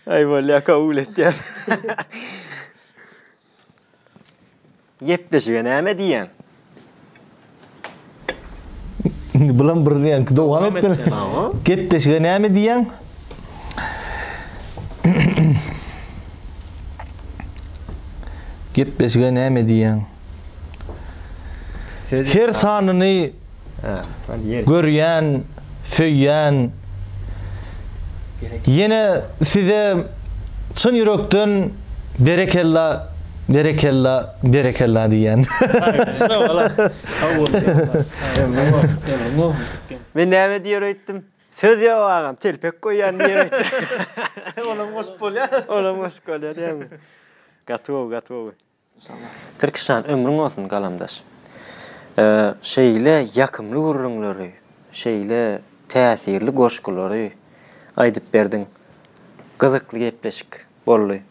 Aý bolýa kabul etýän. Gepleşige näme diýýäň? Indi bulam bir ýaňky dowam etmeli. Gepleşige näme diýýäň? Gepleşige näme diýýäň? Her sanyny görýän, söýýän. Ýene size çyn ýürekden berekella, berekella, berekella diýýän. Men näme diýer öýtdüm? Söz ýok agam, telpek goýýan diýer öýtdüm. Olam goşup bolýar. Olam goşup bolýar diýýäňmi? Gaty gowy, gaty gowy. Tirkişjan ömrüň bolsun galamdaş. Şeýle ýakymly gürrüňleri, şeýle täsirli goşgulary aýdyp berdiň. Gyzykly gepleşik boldy.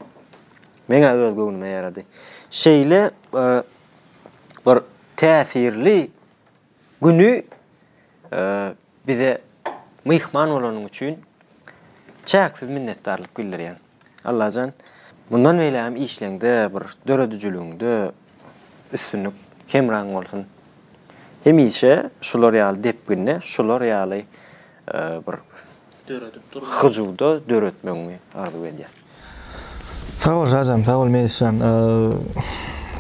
Meň-ä öz göwnüme ýarady. Şeýle bir täsirli güni bize myhman bolanyň üçin çäksiz minnetdarlyk bildirýän. Allajan mundan beýlägem işleňde bir döredijiligiňde üstünlik hemraň bolsun. Hemişe şular ýaly depginde şular ýaly bir hyjuwda döretmegiňi arzuw edýän. Sag bol Şajan, sag bol Melisjan.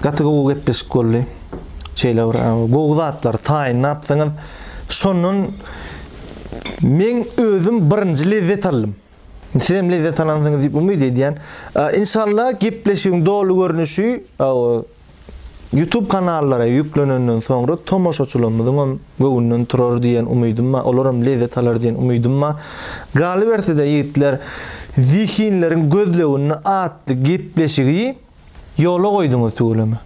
Gaty gowy gepleşik boldy. Şeýle bir gowy zatlary taýynlapsyňyz. Şondan meň özüm birinji lezzet aldym. Sizem lezzet alansyňyz diýip umyt edýän. Inşallah gepleşigiň doly görnüşi Youtube kanallara ýüklenenden soňra tomaşaçylarymyzyňam göwnünden turar diýen umydym bar, olaram lezzet alar diýen umydym bar. Galyberse-de ýigitler, Zehinleriň gözleginde atly gepleşigi ýola goýduňyz tüweleme.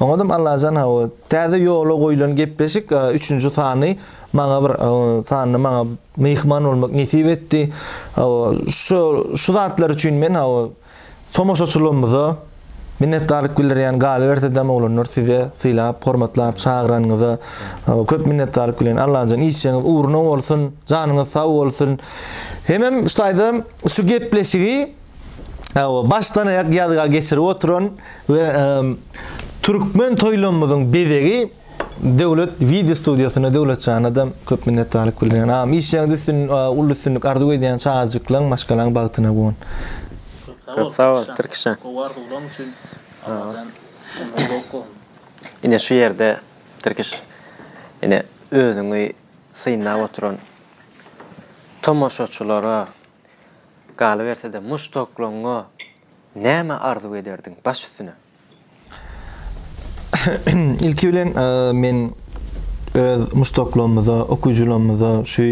Oňadam Allajan hawa, täze ýola goýlan gepleşik üçünji sany maňa bir sanyna maňa myhman bolmak nesip etdi. Hawa, şu şu zatlar üçin men hawa. Tomaşaçylarymyza minnetdarlyk bildirýän, galyberse-dem oglanlar size sylap, hormatlap çagyranyňyza köp minnetdarlyk bilýän. Allajan işjeňiz ugruna bolsun, janyňyz sag bolsun. Hemem şu taýda şu gepleşigi başdan aýak ýazga geçirip oturan we türkmen toýlarymyzyň bezegi Döwlet wideo studiýasyna Döwletjana-da köp minnetdarlyk bildirýän. Agam işjeňizde üstün uly üstünlik arzuw edýän çagajyklaň maşgalaň bagtyna guwan. Köp sag bol Tirkişjan. Gowy arzuwlaň üçin Allajan ömrüň uzak bolsun. Ine şu ýerde Tirkiş ine özüňi synlap oturan tomaşaçylara galyberse-de muşdaklaňa näme arzuw ederdiň baş üstüne? Ilki bilen men öz muşdaklarymyza, okyjylarymyza şu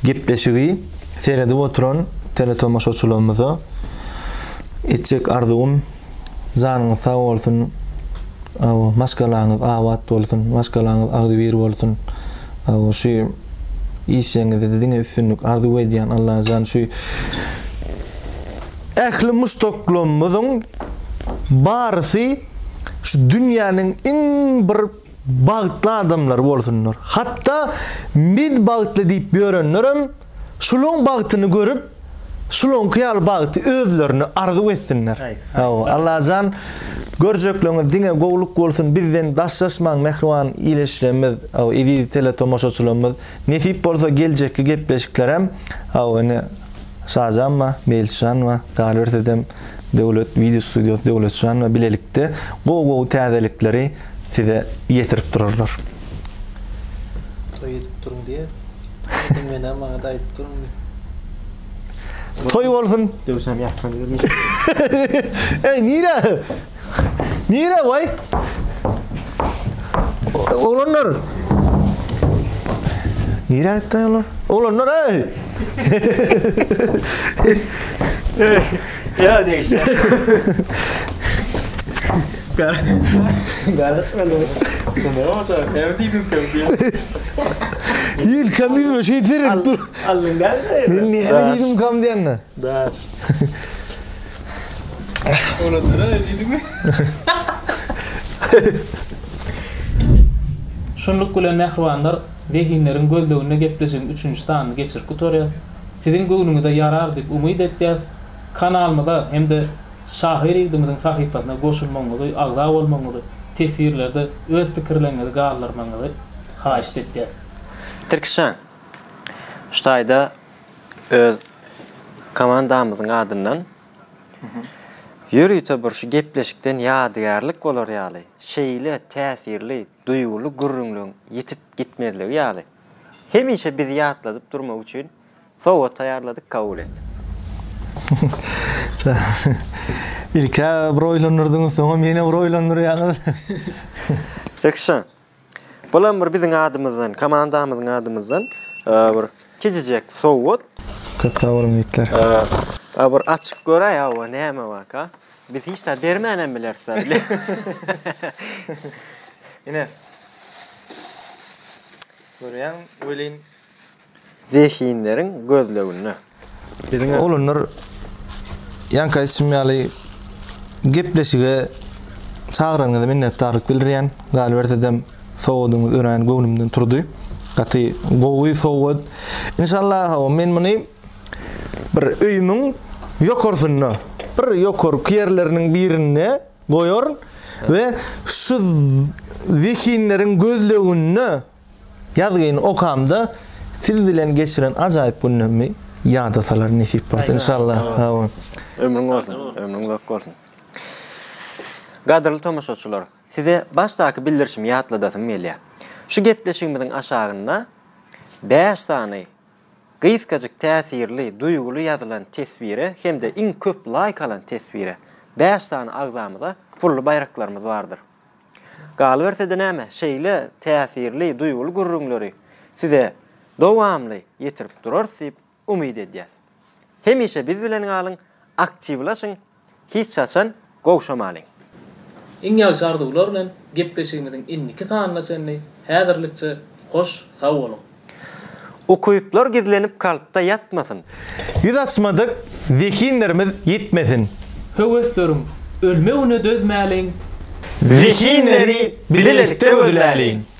gepleşigi seredip oturan teletomaşaçylarymyza etjek arzuwym janyňyz sag bolsun, maşgalaňyz abat bolsun, maşgalaňyz agzybir bolsun. Şu işleriňizde diňe üstünlik arzuw edýän Allajan şu Ähli muşdaklarymyzyň barysy şu dünýäniň iň bir bagtly adamlary bolsunlar. Hatda men bagtly diýip ýörenlerem şulaň bagtyny görüp, şulaňky ýaly bagty özlerine arzuw etsinler. Hawa, Allajan görjekleriňiz diňe gowluk bolsun, bizden daşlaşmaň mähriban ildeşlerimiz, eziz teletomaşaçylarymyz. Nesip bolsa geljekki gepleşiklerem, hawa ine Şajan bar, Meýlisjan bar, galybersedem Döwlet wideo studiýasy Döwletjan bar bilelikde gowy gowy täzelikleri size ýetirip durarlar. Toý edip duruň diýýär. Menem maňada aýdyp duruň diýip. Toý bolsun. Döwşem ýatsan diýip. Eý nirä? Nirä waý? Oglanlar. Nirä gitdi olar? Oglanlar eý. Ýa degişýä. Gar. Gar. Sen ne bolsa, näme diýdim kem diýip. Ýylkam ýüzüme şeýdip seredip dur. Aldyň däl. Men näme diýdim kam diýende. Daş. Oglanlara diýdiňmi? Şunluk bilen mähribanlar, Zehinleriň gözleginde gepleşigiň üçünji sanyny geçirip gutarýas. Siziň göwnüňize ýarar diýip umyt etýäs. Kanalymyza hem-de şahyr ýigdimiziň sahypasyna goşulmagyňyzy, agza bolmagyňyzy, teswirlerde öz pikirleriňizi galdyrmagyňyzy haýyşt etýäs. Tirkişjan, şu taýda öz komandamyzyň adyndan ýörite bir şu gepleşikden ýadygärlik bolar ýaly, şeýle täsirli, duýguly gürrüňleň ýitip gitmezligi ýaly, hemişe bizi ýatladyp durmagy üçin sowgat taýýarladyk, kabul et. Ilk-ä bir oýlandyrdyňyz, soňam ýene bir oýlandyrýaňyz. Tirkişjan, Bulam bir biziň adymyzdan, komandamyzyň adymyzdan bir kiçijek sowgat. Köp sag boluň ýigitler. A bir açyp göräý hawa näme barka. Biz hiç zat bermänem bileris da bile. Ine. Görýäň welin. Zehinleriň gözleginde. Biziň oglanlar ýaňky aýdyşym ýaly gepleşige çagyranyňyza minnetdarlyk bildirýän. Galyberse-de sowgadyňyz örän göwnümden turdy. Gaty gowy sowgat. Inşallah men muny bir öýümiň ýokarsynda, bir ýokarky ýerleriniň birinde goýaryn we şu zehinleriň gözleginde Ýazgyny okamda siz bilen geçiren ajaýyp günlerimi ýada salar nesip bolsa inşallah. Hawa. Ömrüň bolsun, ömrüň uzak bolsun. Gadyrly tomaşaçylar, size başdaky bildirişimi ýatladasym gelýär. Şu gepleşigimiziň aşagynda bäş sany gysgajyk täsirli, duýguly ýazylan teswire hem-de iň köp laýk alan teswire bäş sany agzamyza pully baýraklarymyz bardyr. Galyberse-de näme, şeýle täsirli, duýguly gürrüňleri size dowamly ýetirip durarys diýip umyt edýäs. Hemişe biz bilen galyň, aktiwlaşyň, hiç haçan gowşamalyň! Iň ýagşy arzuwlar bilen gepleşigimiziň indiki sanyna çenli häzirlikçe hoş sag boluň! Ukyplar gizlenip kalpda ýatmasyn. Ýüz açmadyk zehinlerimiz ýitmesin. Höwesleriň ölmegine dözmäliň. Zehinleri bilelikde gözläliň.